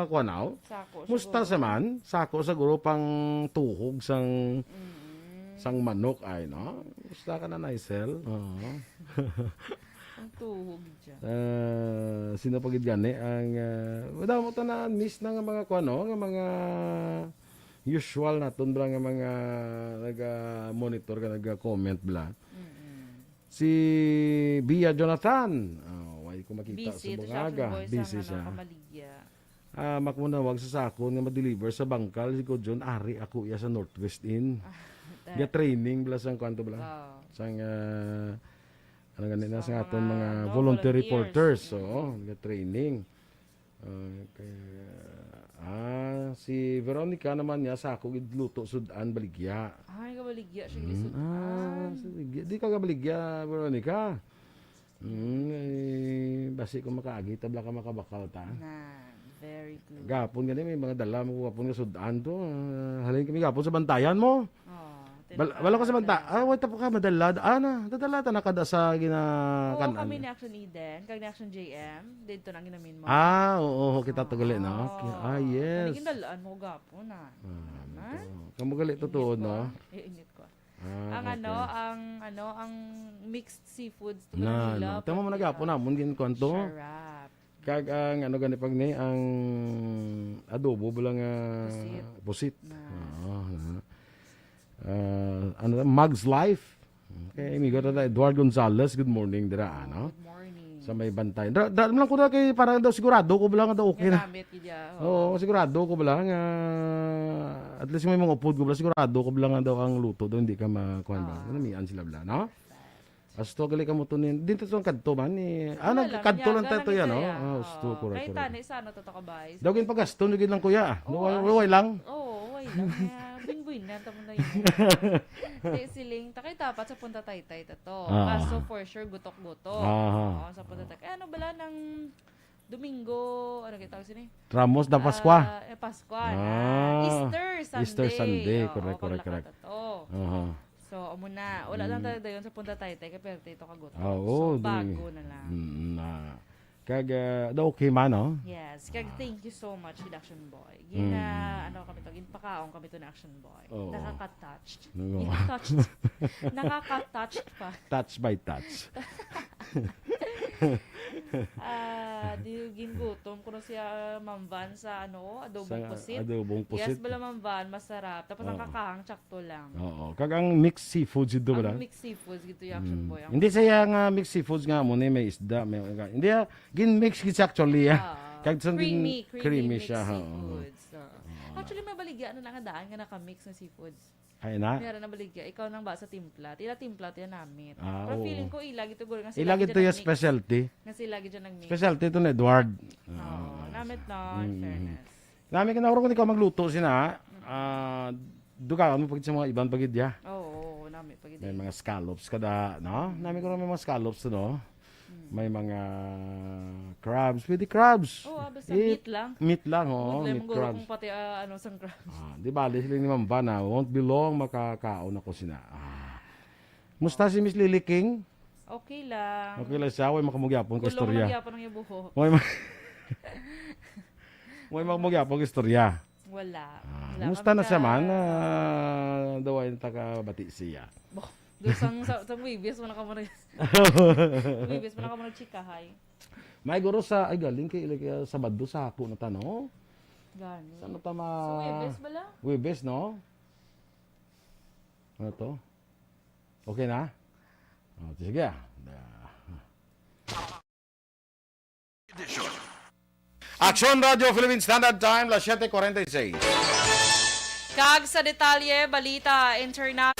kuan, aw? Sako, Musta siguro. Sa man? Sako siguro pang tuhog sang Mm. sang manok ay, no? Musta ka na, Nicel? Oo. Ang tuhog dyan. Ah, sino pa gid gani ang, ah, wala mo ta na miss na nga mga kuan, no? Nga mga usual naton bala nga mga naga-monitor ka, naga-comment bala. Mm-mm. Si Bia Jonathan. Oh, why ko makita Busy sa ito siya, Bungaga? Action Boy, sa Busy mga siya. Nakabaligya. Ah, makunawag sa sakon nga ma-deliver sa bangkal si Kujon, ari ako iya sa Northwest Inn. Ah, Ga-training bala sang kwanto bala. Wow. Sang, ah, ano gani na, Sa sang aton mga mga, no, volunteer volunteers. Reporters, Mm. oo, ga-training. Ah, kaya, ah, si Veronica naman niya, sa ako gid luto, sud-an, baligya. Ay, kabaligya siya, Mm, gisud-an. Ah, sige. Di ka kabaligya, Veronica. Mm, eh, basi kung makaagi, tabla ka makabakal ta. Na, very good. Gapon gani, may mga dala mo gapon nga sud-an to. Ah, halin kami gapon sa bantayan mo. Oh, Bal-, wala ko sa banta. Ah, wait, tapo ka, madala. Ah, na, dadala ta na kada sa gina-, Oo, kan-, kami ni Action Eden, kag ni Action J M, dito nang ginamin mo. Ah, oo, oo, kita to gali, no? Oo. Okay. Ah, yes. Naging dalaan mo gapon, ah. Ah, Naman? ito. Kamo gali, Init totoo, ko, no? ah. Eh, init ko. Ah, Ang ano, okay. ang, ano, ang mixed seafoods to Na, Manila, no. Tama mo na pati gapon ang namon, gin-, kwanto? Sarap. Kag ang ano gani pag ni, ang adobo bala nga Pusit. pusit. Na. Oo, na. Ah, ano na, Mug's Life. Okay, amigo ta Edward Gonzalez, good morning dira, ano? Good morning. Sa may bantay. Dra, dra lang ko na kay para daw sigurado ko bala nga daw okay na. Gamit gid ya, Oo, oo. sigurado ko bala nga at least may mga upod ko bala, sigurado ko bala nga daw ang luto daw hindi ka makuan ba. Ah. Namian sila bala, no? Asto gali ka mo to ni. Dito sa kadto man ni. Ah, Wala lang, nagkadto lang nyaga tayo lang to yan, kita no? yan. Ah, asto, Oo. correct, Kahit correct. tani sa ano to, to kabay. Daw gin pagasto, nyo gid lang, kuya. Oo, Way, ah. way lang. Oo, way lang. Kaya, buin-buin na, tamo na yun. Kaya siling, takay dapat sa Punta Taytay ta to. Ah. Kaso for sure, gutok-gutok. Ah. Oo, sa Punta Taytay. Kaya ano bala ng Domingo, ano kita sini? Ramos de Pascua. Ah, eh, Pascua na. Ah, Easter Sunday. Easter Sunday, Oo, correct, correct, paglakat correct. na to. Aha. So, amo na. Wala lang Mm. tayo dayon sa Punta Taytay, kay perte ito kagutom. Ah, oo, So, di- bago na lang. Mm, na. Kag, ah, daw okay man, no? Yes. Kag Ah. thank you so much, Action Boy. Gina, Mm. ano kami to, ginpakaon kami to na Action Boy. Oo. Nakaka-touched. Oo. Touched. Nakaka-touched pa. Touch by touch. Ah, di gingutom ko na siya, Ma'am Van, sa ano, adobong Sa pusit. adobong Yes, pusit. bala, Ma'am Van, masarap. Tapos ang Oo. kakahang, tsakto lang. Oo. Kag ang mixed seafoods ito Ang bala? mixed seafoods, gito yung Action Mm. Boy. Ang Hindi siya nga mixed seafoods nga mo ni may isda, may, hindi, ah, gin-mix gid siya actually, ah. Ah, Kag sa creamy, gin-, creamy creamy mixed siya, oo. seafoods. Oo. Oo. Actually, mabaligya na lang ang daan nga naka-mix nga seafoods. Ay na? Meron na baligya. Ikaw nang ba sa timpla? Tila timpla, tila namit. Ah, Pero oo. feeling ko ila gito, guro, nga sila Ila gid gito yung nag-mix. specialty. Nga sila gid yung nag-mix. Specialty ito ni Edward. Oo, Oo. namit na, in Mm. fairness. Nami ka na, ikaw magluto sina, ah, dugaan mo pag sa mga iban pagidya. Oo, oo, namit pagidya. May mga scallops ka da, no? Nami ko na may mga scallops, no? Mm. May mga crabs. Pwede crabs. Oo, ah, basta Eh, meat lang. meat lang, oo, Problema meat ko crabs. kung pati, ah, ano, sang crabs. Ah, di bali sila ni Mamba na, won't be long, makakaon ako sina. Ah. Musta si Miss Lily King? Okay lang. Okay lang siya, way makamugyapon ka Kulong istorya. lang gyapon ang iyang buhok. Way ma-, way makamugyapon ka istorya. Wala. Ah, Wala musta kami na siya man? ka- Ah, daw ay nakabati siya. Bo, do sang, sa, sa Webes, wala ka mo nag-, Webes, wala ka mo nagchikahay. May guro sa, ay, galing kay, like, uh, Sabado sa ako na tano. Gani. Saan na tama? Sa Webes bala? Webes, no? Ano to? Okay na? Oh, sige, ah. Action Radio Philippine Standard Time, las siete cuarenta y seis. Kag sa detalye, balita international.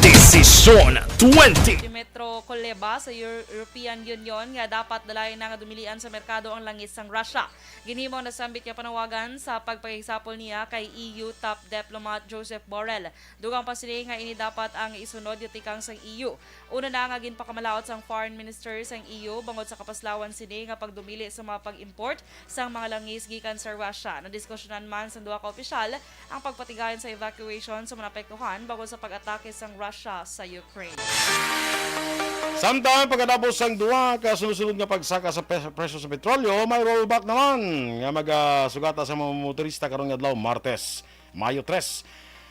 Desisyon twenty. Si Metro Kuleba sa Euro-, European Union nga dapat dalayon na nga dumilian sa merkado ang langis sang Russia. Ginhimo ang nasambit nga panawagan sa pagpakigsapol niya kay E U top diplomat Joseph Borrell. Dugang pa sini nga ini dapat ang isunod nga tikang sang E U. Una na nga ginpakamalaut sang foreign minister sang E U bangod sa kapaslawan sini nga pagdumili sa mga pag-import sang mga langis gikan sa Russia. Nadiskusyonan man sang duha ka opisyal ang pagpatigayon sa evacuation sa mga naapektuhan bangod sa pag-atake sang Russia sa Ukraine. Samtang pagkatapos sang duha ka sunod-sunod nga pagsaka sa pes-, presyo sa petrolyo, may rollback naman nga magasugata sa mga motorista karon nga adlaw, Martes, Mayo tres.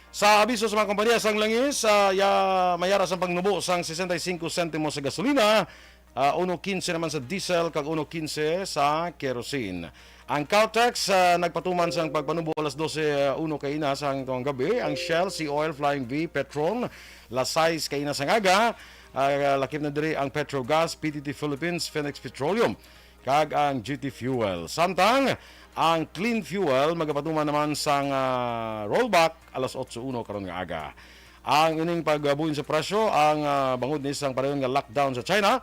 Sa abiso sa mga kompanya sang langis, ah, ya, mayara sang pagnubo sang sesenta y cinco sentimos sa gasolina, ah, uno quince naman sa diesel, kag uno quince sa kerosene. Ang Caltex, ah, nagpatuman sang pagpanubo alas dose uno kaina sa hangtong gabi. Ang Shell, Sea Oil, Flying V, Petron, alas sais kaina sang aga. Ah, lakip na diri ang Petrogas, P T T Philippines, Phoenix Petroleum, kag ang G T Fuel. Samtang ang Clean Fuel magapatuman naman sang, ah, rollback alas otso uno karon nga aga. Ang ining pagbuhin sa presyo ang, ah, bangod ni sang padayon nga lockdown sa China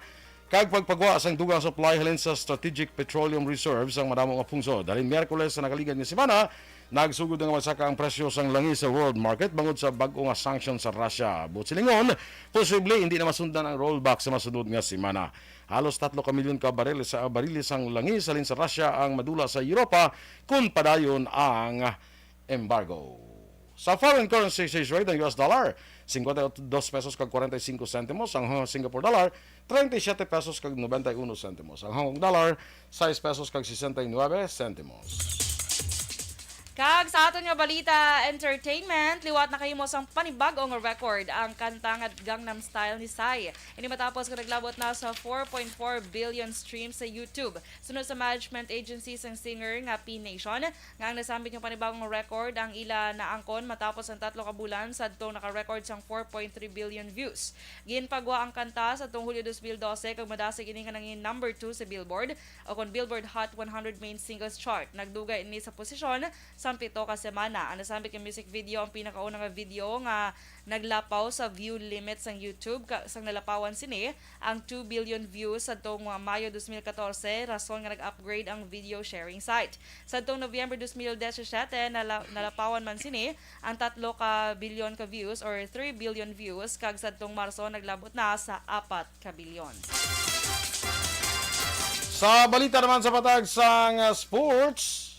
kag pagpagwa sang dugang supply halin sa strategic petroleum reserve sang madamo nga pungsod. Halin Miyerkules sa nakaligad nga semana, nagsugod na nga magsaka ang presyo sang langis sa world market bangod sa bag-o nga sanction sa Russia. Buot silingon, posible hindi na masundan ang rollback sa masunod nga semana. Halos tatlo ka milyon ka baril sa, bariles sang langis halin sa Russia ang madula sa Europa kon padayon ang embargo. Sa foreign currency exchange rate, ang U S dollar, cincuenta y dos pesos kag cuarenta y cinco centimos, ang Singapore dollar, treinta y siete pesos kag noventa y uno centimos, ang Hong Kong dollar, sais pesos kag sesenta y nuebe centimos. Kag sa aton nga balita, entertainment, liwat nakahimo sang panibag-o nga record ang kanta nga Gangnam Style ni Psy. Ini matapos nga naglabot na sa four point four billion streams sa YouTube. Sunod sa management agency sang singer nga P Nation, nga ang nasambit nga panibagong record ang ila naangkon matapos ang tatlo ka bulan sadtong naka-record sang four point three billion views. Ginpagwa ang kanta sadtong Hulyo dos mil dose kag madasig ini nga nangin number two sa Billboard o kon Billboard Hot one hundred Main Singles Chart. Nagdugay ini sa posisyon sang pito ka semana. Ang nasambit nga music video ang pinakauna nga video nga naglapaw sa view limit sang YouTube ka-, sang nalapawan sini ang two billion views sadtong Mayo dos mil katorse, rason nga nag-upgrade ang video sharing site. Sadtong Nobyembre dos mil disisiete, nala-, nalapawan man sini ang tatlo ka bilyon ka views or three billion views, kag sadtong Marso naglabot na sa apat ka bilyon. Sa balita naman sa patag sang, ah, sports,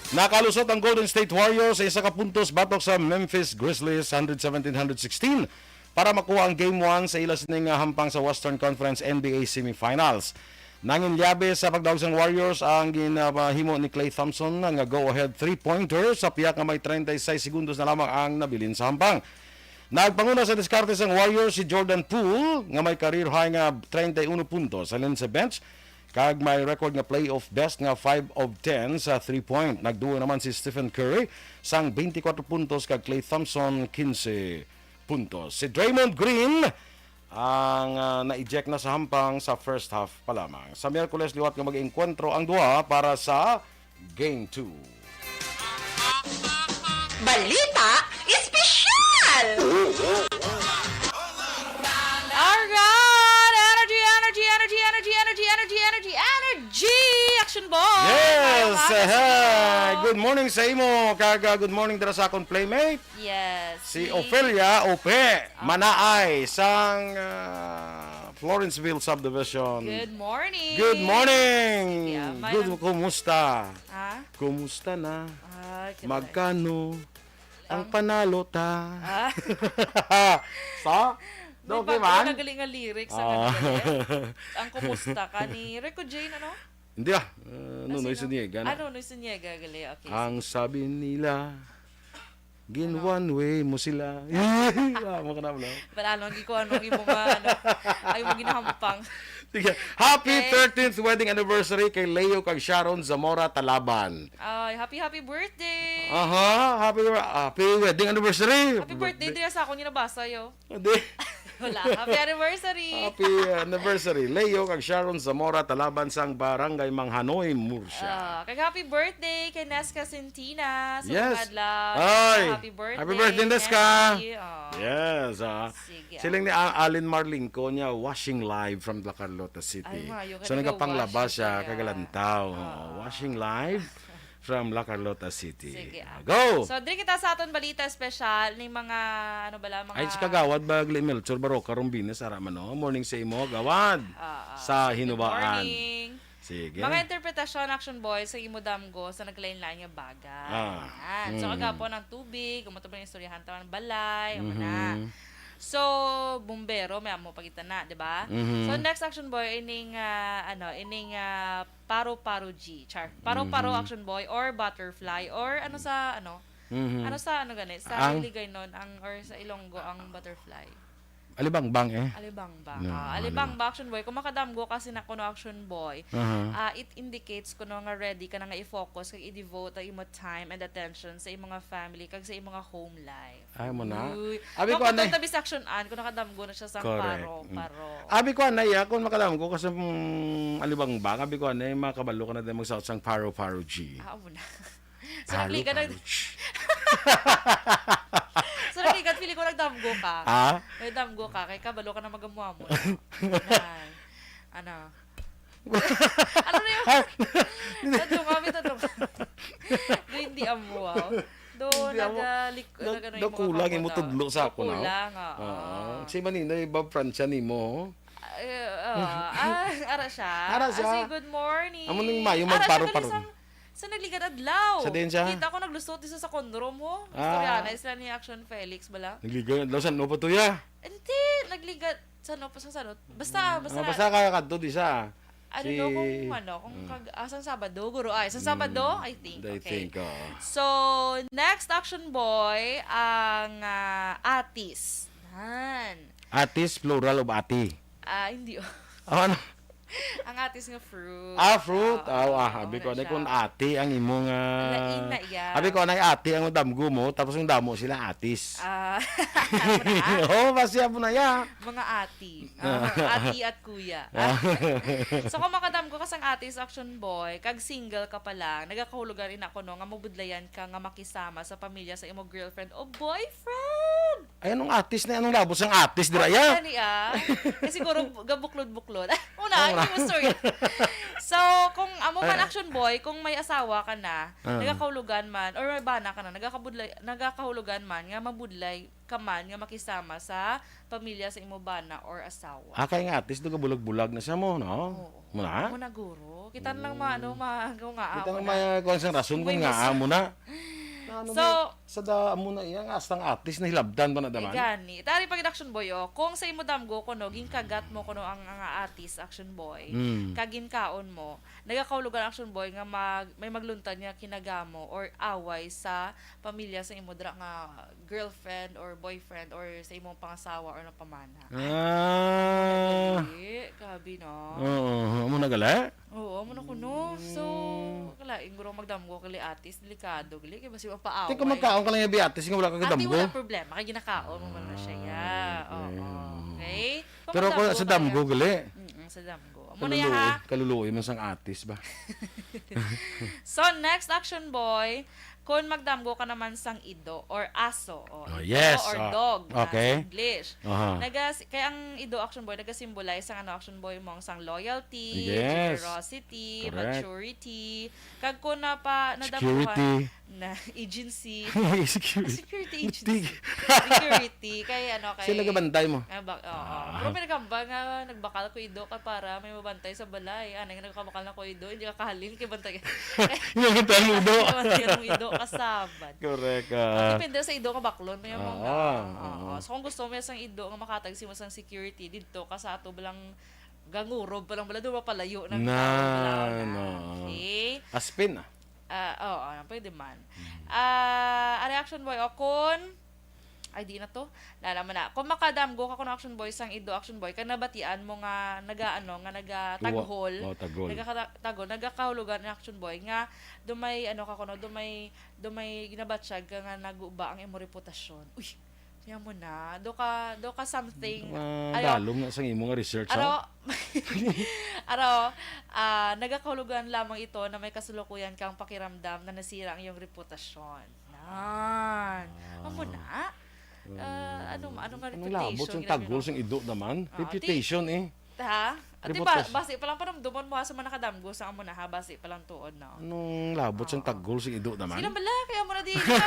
Nakalusot ang Golden State Warriors sa isa ka puntos batok sa Memphis Grizzlies, hundred seventeen hundred sixteen, para makuha ang Game one sa ila sining, ah, hampang sa Western Conference N B A semifinals. Nanginlyabe sa pagdaog sang Warriors ang ginahimo ni Klay Thompson nga go-ahead three-pointer sa pihak nga may treinta y seis segundos na lamang ang nabilin sa hampang. Nagpanguna sa diskarte sang Warriors si Jordan Poole nga may career high nga treinta y uno puntos halin sa bench, kag may record nga playoff best nga five of ten sa three-point. Nagduo naman si Stephen Curry sang twenty-four puntos kag Klay Thompson quince puntos. Si Draymond Green ang, ah, na-eject na sa hampang sa first half pa lamang. Sa Miyerkules liwat nga mag-engkwentro ang duha para sa Game two. Balita Espesyal! Alright! Energy, energy, energy, energy, energy, energy, energy, energy, energy! Action Boy! Yes! Maayong aga sa inyo. Good morning sa imo, kag, ah, good morning dira sa akon playmate. Yes, Si si Ofelia Ope Ah. Manaay sang, ah, Florenceville Subdivision. Good morning. Good morning. Sige, ah, may Good, lang kumusta? Ha? Kumusta na? Ah, kita. Magkano ang Ang panalo ta? Ah. Sa? May Okay bago man? na gali nga lyrics ang Ah. ano, eh. Ang kumusta ka ni Rico Jane, ano? Hindi ah. Uh, Ah, Nonoy sino? Suniega na. Ah, Nonoy Suniega, gali. Okay, Ang sige. Sabi nila, gin Ano? One way mo sila. Ah, mo ka na, no? Wala, ano, hindi ko, ano, ang imong, ah, ano, ay, imong ginahampang. Sige. Happy Okay. thirteenth wedding anniversary kay Leo kag Sharon Zamora Talaban. Ay, happy, happy birthday! Aha, happy, happy wedding anniversary. Happy birthday, Dre, sa akong ginabasa, yo. Hindi. Wala. Happy anniversary! Happy anniversary, Leo kag Sharon Zamora Talaban sang Barangay Manghanoy, Murcia. Ah, kag happy birthday kay Nesca Centina. Sa Yes. mga adlaw. Ay, Happy birthday, happy birthday, Nesca. Nesca. Ah. Yes, ah. Sige, Siling ah. ni A-, Alin Marlingco niya, watching live from La Carlota City. Ay, maayo ka So, nagapanglaba nag-watch siya, siya. kagalantaw. Oo. Oo, watching live from La Carlota City. Sige, ah. Go! So, diri kita sa aton balita espesyal, ning mga, ano bala, mga Ay, si Kagawad ba, Gli-, Melchor Baroka Rombines, ara man, no? Morning sa imo, Gawad. Ah, ah. Sa Good Hinubaan. morning. Sige. Mga interpretasyon, Action Boy, sa imo damgo sa nagkalain-lain nga bagay. Ah. Yan. So, Mm. kagapon ang tubig, amo to ba yung istoryahan, tawon ang balay, amo na. Mhm. So, bumbero, may amo pagitana, di ba? Mhm. So, next, Action Boy, ining, ah, ano, ining, ah, paro-paro G. Char. Paro-paro, Mhm. Action Boy, or butterfly, or ano sa, ano? Mhm. Ano sa, ano gani? Sa Ang Hiligaynon, ang, or sa Ilonggo, ang butterfly? Alibangbang, eh. Alibangbang. No, Ah, alibangbang. alibangbang, Action Boy. Kung makadamgo ka sina kuno, Action Boy, Aha. ah, it indicates kuno nga ready ka na nga i-focus kag i-devote ang imo time and attention sa imo nga family kag sa imo nga home life. Ay, mo na. Uy. Abi Kung ko, anay. Tabi sa Action Ann, kung nakadamgo na siya sa Correct. paro, Mm. paro. Abi ko, anay, ah, kung makadamgo ka sa, mm, alibangbang, abi ko, anay, makabalo ka na din magsaot sang paro, paro G. Ah, amo na. So, Paro, nagligan na paro G. So, nagligan, feeling ko nagdamgo ka. Ah? Nagdamgo ka, kay kabalo ka na magamuamo na. Yan. Ano? Ano na yun? Ah, hindi. Tadlunga, may tadlunga. Do hindi amo, wow. Do Hindi amo. nagalik-, Nag-, nagano yung mga nakulang imo kamot, ah. tudlo sa ako, no? Nakulang, oo. Oo. Si Maninoy, Bob Francia nimo. Ah, eh, oo. Ah, ara siya. Ara siya. Ah, say good morning. Amo ning mayo Ara siya magparo-paro. gali sang, sa nagligad adlaw. Sa din siya? Kita ko naglusot isa sa conroom mo. Ah. Istorya na, isla ni Action Felix bala. Nagligad adlaw, san-o pa to ya? Hindi, nagligad. San-o pa sa sanot? Basta, basta Ah, na. basta kaya kadto di sa. I don't know Si kung ano, kung Mm. kag-, ah, sang Sabado, guro, ay, sang Sabado, Mm, I think. I Okay. think, oo. So, next, Action Boy, ang, ah, atis. Yan. Atis, plural of ati. Ah, hindi, oh. Oh, ano? Ang atis nga fruit. Ah, fruit? Oo, Ah, ah, oo, abi ko, na anay siya. kung ati ang imong, ah, Lain na iya. abi ko, anay ati ang damgo mo, tapos ang damo sila atis. Ah, wala. Oo, basi amo na ya. Mga ati. Ah. Ah, ati at kuya. Ah. So, kung makadamgo ka sang atis, Action Boy, kag single ka pa lang, nagakahulugan ina kuno nga mabudlayan ka nga makisama sa pamilya sa imo girlfriend o boyfriend. Ay, anong atis na? Anong labot sang atis dira, Ay, ya? gani, ah. Eh, siguro gabuklod-buklod. Ay, una, Ay, ay, una. yung story. So, kung amo man, Ay. Action Boy, kung may asawa ka na, Ah. nagakahulugan man, or may bana ka na, nagakabudlay, nagakahulugan man nga mabudlay ka man nga makisama sa pamilya sa imo bana or asawa. Ah, kay nga atis, do gabulag-bulag na siya mo, no? Oo. Muna? Muna, guro. Kita na lang ma-, ano, Mm. ma-, kung nga Kita amo na na. May kuwan sang rason May kung nga mis- amo na. Na ano So, may, sa da amo na iya, nga hasta ang atis na hilabdan pa na daman. Gani. Tari pag action boy, oh. Kung sa imo damgo kuno, ginkagat mo kuno ang, ang atis, action boy. Mm. Kag ginkaon mo, nagakahulugan action boy nga mag-, may magluntad nga kinagamo or away sa pamilya sa imo dira nga girlfriend or boyfriend or sa imong pangasawa or napamana. Ah. Dali, grabe, no? Oo, amo na gali? Oo, amo na kuno. So, Mm. kalain guro magdamgo kali atis, delikado gali kay basi mapaaway. Di ko magkaon ka lang yung biatis nga wala ka Ate, kadamgo. Wala problema kay ginakaon mo man na siya, ya. Ah, okay. Oo, okay. Kung Pero ako magdamgo sa ka damgo, kaya gali. Mm, sa damgo. Amo na ya, ha? Kaluluoy, kaluluoy man sang atis ba? So, next action boy, kung magdamgo ka naman sang ido or aso, o Oh, ido yes, or ah, dog na okay. sa English. Aha. Nagas-, kaya ang ido action boy, nagasimbolize sang ano action boy mo, sang loyalty, Yes. generosity, Correct. maturity. Kag kung napa-, nadamgo ka Security. na agency. Security. Ah, security agency. Tig. Security, kay ano, kay Sila gabantay mo. Ah, ba-, oo. Ah. Pero may nagamba nga nagbakal ko ido ka para may mabantay sa balay. Ano nga nagkabakal na ko ido, hindi ka kahalin kay bantay. Yung bantay mo ido. Yung bantay mo ido, kasabad. Correct, ah. Depende sa ido nga baklon, may mga, Oo, oo. oo. So, kung gusto mo sang ido nga makatag si mo sang security, didto ka sa ato balang gangurob pa lang bala, doon mapalayo ng Na, tao na. no. Okay. Aspin, ah. Ah, oo, pwede man. Mm. Ah, ang reaction boy, o kun, ay, di na to. Nalaman na. Kung makadamgo ka kuno action boy, sang ido action boy, kag nabatian mo nga naga, ano, nga nagataghol. Tuwa. Oh, taghol. Nagakata-, taghol, nagakahulugan ang action boy nga dumay, ano ka kuno, dumay, dumay ginabatsyag ka nga naguba ang imo reputasyon. Uy, siya mo na. Do ka, do ka something. Ah, Ayo. Dalom na sang imo nga research, Aro, ha? aro, ah, nagakahulugan lamang ito na may kasalukuyan kang pakiramdam na nasira ang iyong reputasyon. Nan. Ah. Amo na. Ah, Mm. ano, ano nga Anong reputation, labot sang grabe, taghol no? sang ido naman? Ah, di Reputation, eh. Ha? Ati ba, Reputas- basi pa lang panumdumon mo ha, sa mga nakadamgo sa amo na ha, basi pa lang tuod, no? Anong labot sang Oo. taghol sang ido naman? Sige lang bala, kaya mo na di, nga,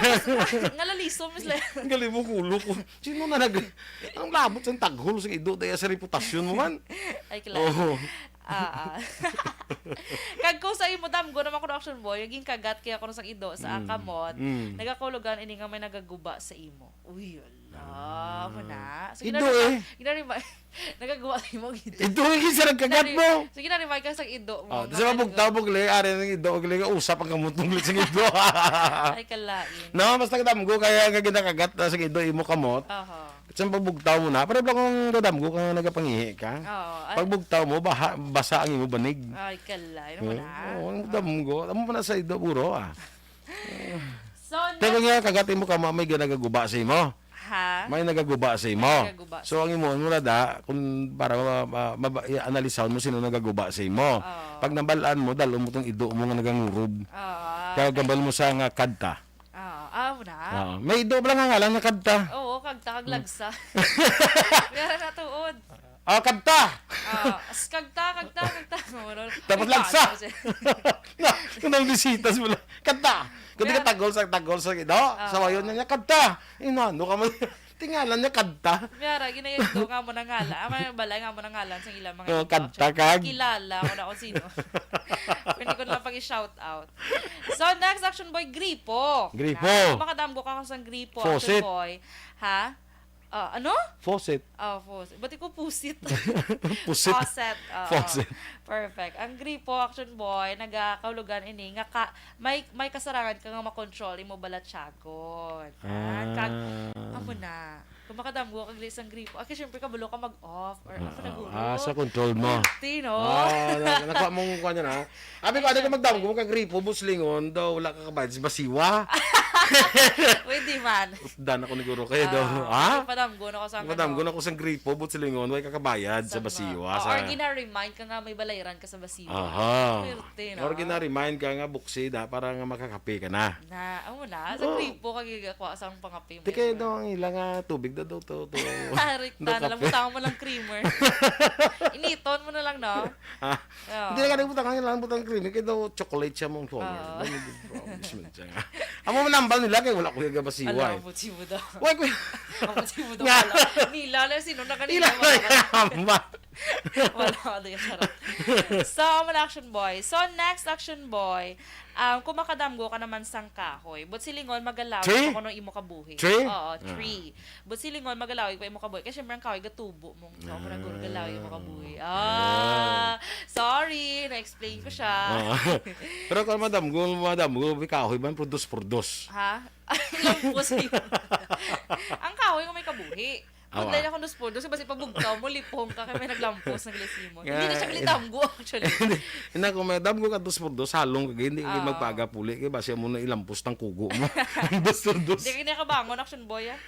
nga lalisom, Miss Le. Ang galing mo, kulo ko. Sino na nag-, anong labot sang taghol sang ido daya sa reputasyon mo man? Ay, kilala. Oo. Ah, ah. Kag kung sa imo damgo naman kuno action boy, naging kagat kaya kuno sang ido sa Mm. kamot, Mm. nagakahulugan ini nga may nagaguba sa imo. Uy, ala, Ah. mo na. So, Ido, ginarima-, eh. ginarima-, nagaguba sa imo ang ido. Ido, eh, isa nagkagat Ginari-, mo. So, ginarima ka sa ido mo. Oh, Nga sa mga may bugtaw, nagaguba. Bugli, ari ng ido, bugli, nga usap ang kamot, bugli sa ido. Ay, kalain. No, basta kadamgo, kaya nga ginakagat na sa ido, imo kamot. Aha. Sa pagbugtaw mo na, para lang kung dadamgo ka nga nagapangihi ka. Oo, ah. Pagbugtaw mo, baha-, basa ang imo banig. Ay, kalain mo Eh, na. oo, ang Ah. damgo. Amo pa na sa ido, buro, ah. So, Pero next nga, kagati mo ka, ma-, may nagaguba sa imo. Ha? May nagaguba sa imo. May nagaguba So, sa ang imo, imo na da, kung para ma-, ma-, ma-, i-analisahon mo sino nagaguba sa imo. Oo. Pag nabalaan mo, dalo mo tong ido mo nga nagangurob. Oo. Kaya gambal mo sa nga kadta. Oo. Ah, amo na. Oo. May ido pala nga ngalan nga kadta. Oo, kagta, kag Hmm. lagsa. Meron na tuod. Ah, kadta! Ah, as kagta, kagta, kagta. Ano, Dapat ano lagsa. siya? Na, kung nang bisita sa mga, kadta! Kung di ka Meron. tagol sa, tagol sa, no? Ah. Sa wayon na niya, kadta! Inano ka mo? Tingalan niya, kadta. Miyara, ginayagdo nga mo na ngalan. Ah, may balay nga mo na ngalan sa ilang mga Oh, iba. kadta, kag. Kilala ko na kung sino. Pwede ko na lang pag-i-shout out. So, next action boy, gripo. Gripo. Na, makadamgo ka sa gripo, action Faucet. boy. Ha? Ah, ano? Faucet. Ah, faucet. Ba't ko pusit? Pusit. Faucet. Oo. Faucet. Perfect. Ang gripo, action boy, nagakahulugan ini nga ka, may, may kasarangan ka nga makontrol imo balatyagon. Yan. Kag, Ah. amo na. Kung makadamgo kag lisang gripo. Ah, kay syempre, kabalo ka mag-off or Ah, ano na ah, guro. ah, sa control mo. Tino. Ah, na-, nakuha mong kuha niya na. Abi ko, ano ka magdamgo, magkagripo, buslingon, daw wala ka kabayad sa basiwa. Pwede man. Usdan ako ni guro kayo daw. Ah, Ha? Padamgo na ko sa Padamgo ano. na ko sa gripo, buslingon, way ka kabayad sa Sa mga basiwa, Oh, sa or gina-remind ka nga may balayran ka sa basiwa. Aha. Swerte, no? Or gina-remind ka nga buksi da, para nga makakape ka na. Na, amo na. Sa Oh. gripo ka gagakuha sa pangape mo. Di kayo daw ang ila nga tubig daw, daw, to, to. Rikta Daw na lang, kape. Butang mo lang creamer. Initon mo na lang, no? Ha? Oo. Hindi na ka nagbutang, ang ilang butang cream, kaya daw chocolate siya mong color. Oo. Daw may promise man siya nga. Amo man nambal nila, kay wala ko yung gabasiwa Ala, eh. Ang puti mo daw. Why ko Ang puti mo daw Nga. pala. Nila na, sino na kanila? Ila na yung hamba. Wala ka doon, charot. So, amo na, Action Boy. So, next, Action Boy, um, kung makadamgo ka naman sang kahoy, but silingon, magalaw Tree? kung ano imo kabuhi. Tree? Oo, Ah. Tree. But silingon, magalaw kung imo kabuhi. Kasi syempre, ang kahoy gatubo mong, no? Kung Ah. galaw imo kabuhi. Ah. Ah, sorry, na-explain ko siya. Oo. Pero kung madamgo, madamgo, may kahoy man, pero dos por dos. Ha? Lampos yun. Ang kahoy nga may kabuhi. Awa. Pagdala ko dos por dos, basi pag bugtaw mo, lipong ka, kaya may naglampos, naglisimo. Hindi na siya Nga, gilitanggo, actually. Hindi na, kung may damgo ka dos por dos, halong ka, hindi ka Oo. magpaga puli, kaya basi mo na ilampos ng kugo mo. Ang dos por dos. Hindi ka na kabangon, Action Boy, ah.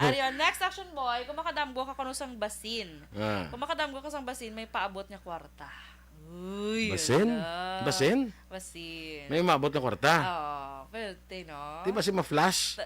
Arion, next, Action Boy, kung makadamgo ka kuno sang basin. Ah. Kung makadamgo ka sang basin, may paabot nga kwarta. Uy, Basin? ala. Basin? Basin. May umabot na kwarta. Oo, pwerte, no? Di ba si ma-flash?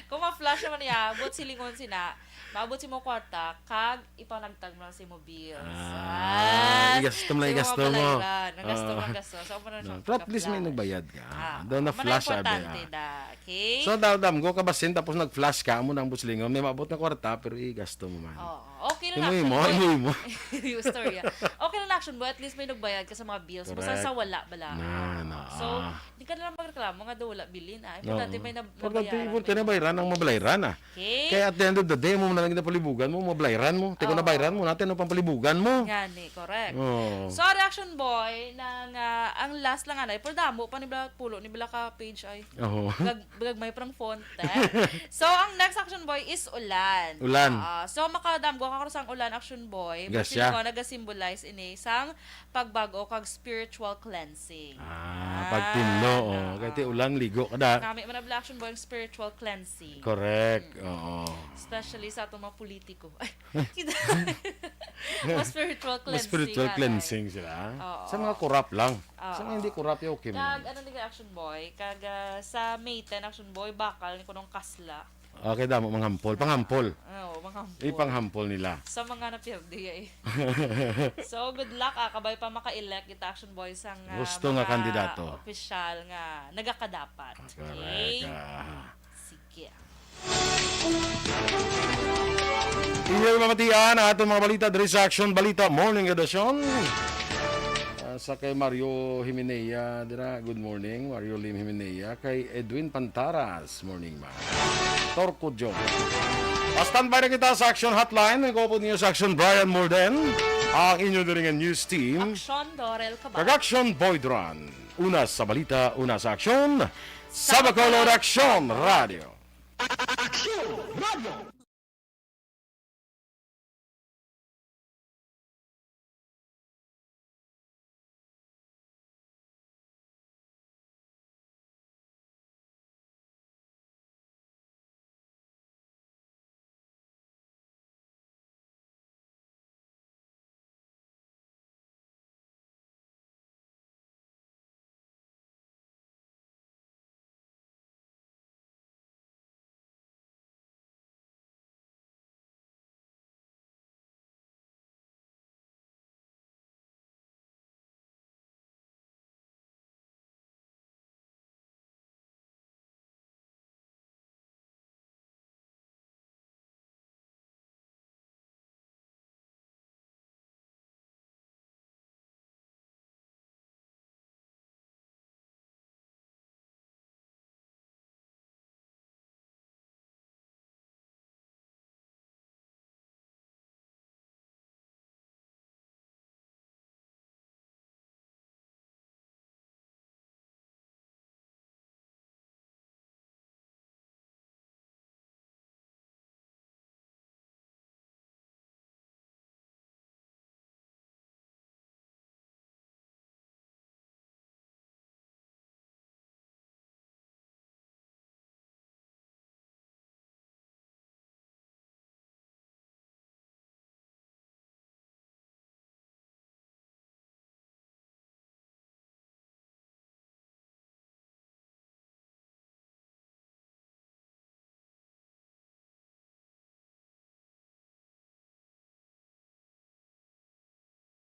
Kung ma-flash naman niya, abot silingon sina, maabot si mo kwarta, kag ipanagtag mo lang si mo bills. Ah, igasto mo lang, Di mo igasto mo. mabalayran. Ang gasto mo, Ah. ang gasto. So, amo na No, siya pero at least may pagka-flash. nagbayad ka. Ah, Doon na amo na flash, abi, importante ah. da. Okay? So, da- damgo ka basin, tapos nag-flash ka, amo na ang buslingon. May maabot na kwarta, pero igasto mo man. Oo. Okay na Imo, lang. imo, imo. Yung story, ah. Okay na lang, Action Boy. At least may nagbayad ka sa mga bills. Basta Correct. Sa wala bala. Na, na, So, ah. di ka na lang magreklamo nga daw wala bilin, ah. Importante Oo. may nab- Importante, nabayaran. importante nabayaran ang mabalayran, ah. Okay? Kaya at the end of the day, mo na lang ginapalibugan mo, mabalayran mo. Te, kung Oo. nabayaran mo, natin, ano pang palibugan mo? Gani, correct. Oo. So, reaction boy, nang ah, ang last lang anay, pero damo pa ni bala, pulo ni bala ka page ay. Oo. Gag, gagmay parang font, eh. So, ang next action boy is ulan. Ulan. Ah, so, makadamgo ka sang ulan, action boy. Yes, Feeling yeah. ko, nag-symbolize ini sang pagbag-o kag spiritual cleansing. Ah, pagtinlo, oh. Ah. Kaya ti ulan, ligo ka da. Nami man na bala, action boy, ang spiritual cleansing. Correct, oo. Especially sa atong mga politiko. Ay, mga spiritual Mas cleansing. spiritual anay. Cleansing sila. Oo. Sa mga corrupt lang. Sa Oo. mga hindi corrupt, okay mo. Kag ano din action boy? Kag ah, sa May ten action boy, bakal ni kunong kasla. Okay, damo, manghampol. Panghampol. Oo, mga hampol. Ipanghampol nila. Sa mga napirdi ay. So, good luck ah. Kabay pa maka-elect kita action boy sa nga Gusto nga mga kandidato. Opisyal nga nagakadapat. Correct. Okay? Ah. Sige. Inyong mamatian ang atong mga balita diri sa Action Balita Morning Edition. Ah, sa kay Mario Himenea dira, good morning. Mario Lim Himenea. Kay Edwin Pantaras, morning, ma. Torco Jones. Pa-standby na kita sa Action Hotline. Nagkupod niyo sa Action Brian Molden. Ang inyo diri nga news team. Action Dorel Cabal. Kag Action Boy Duran. Una sa balita, una sa aksyon. Sa Bacolod Action Radio. Action Radio.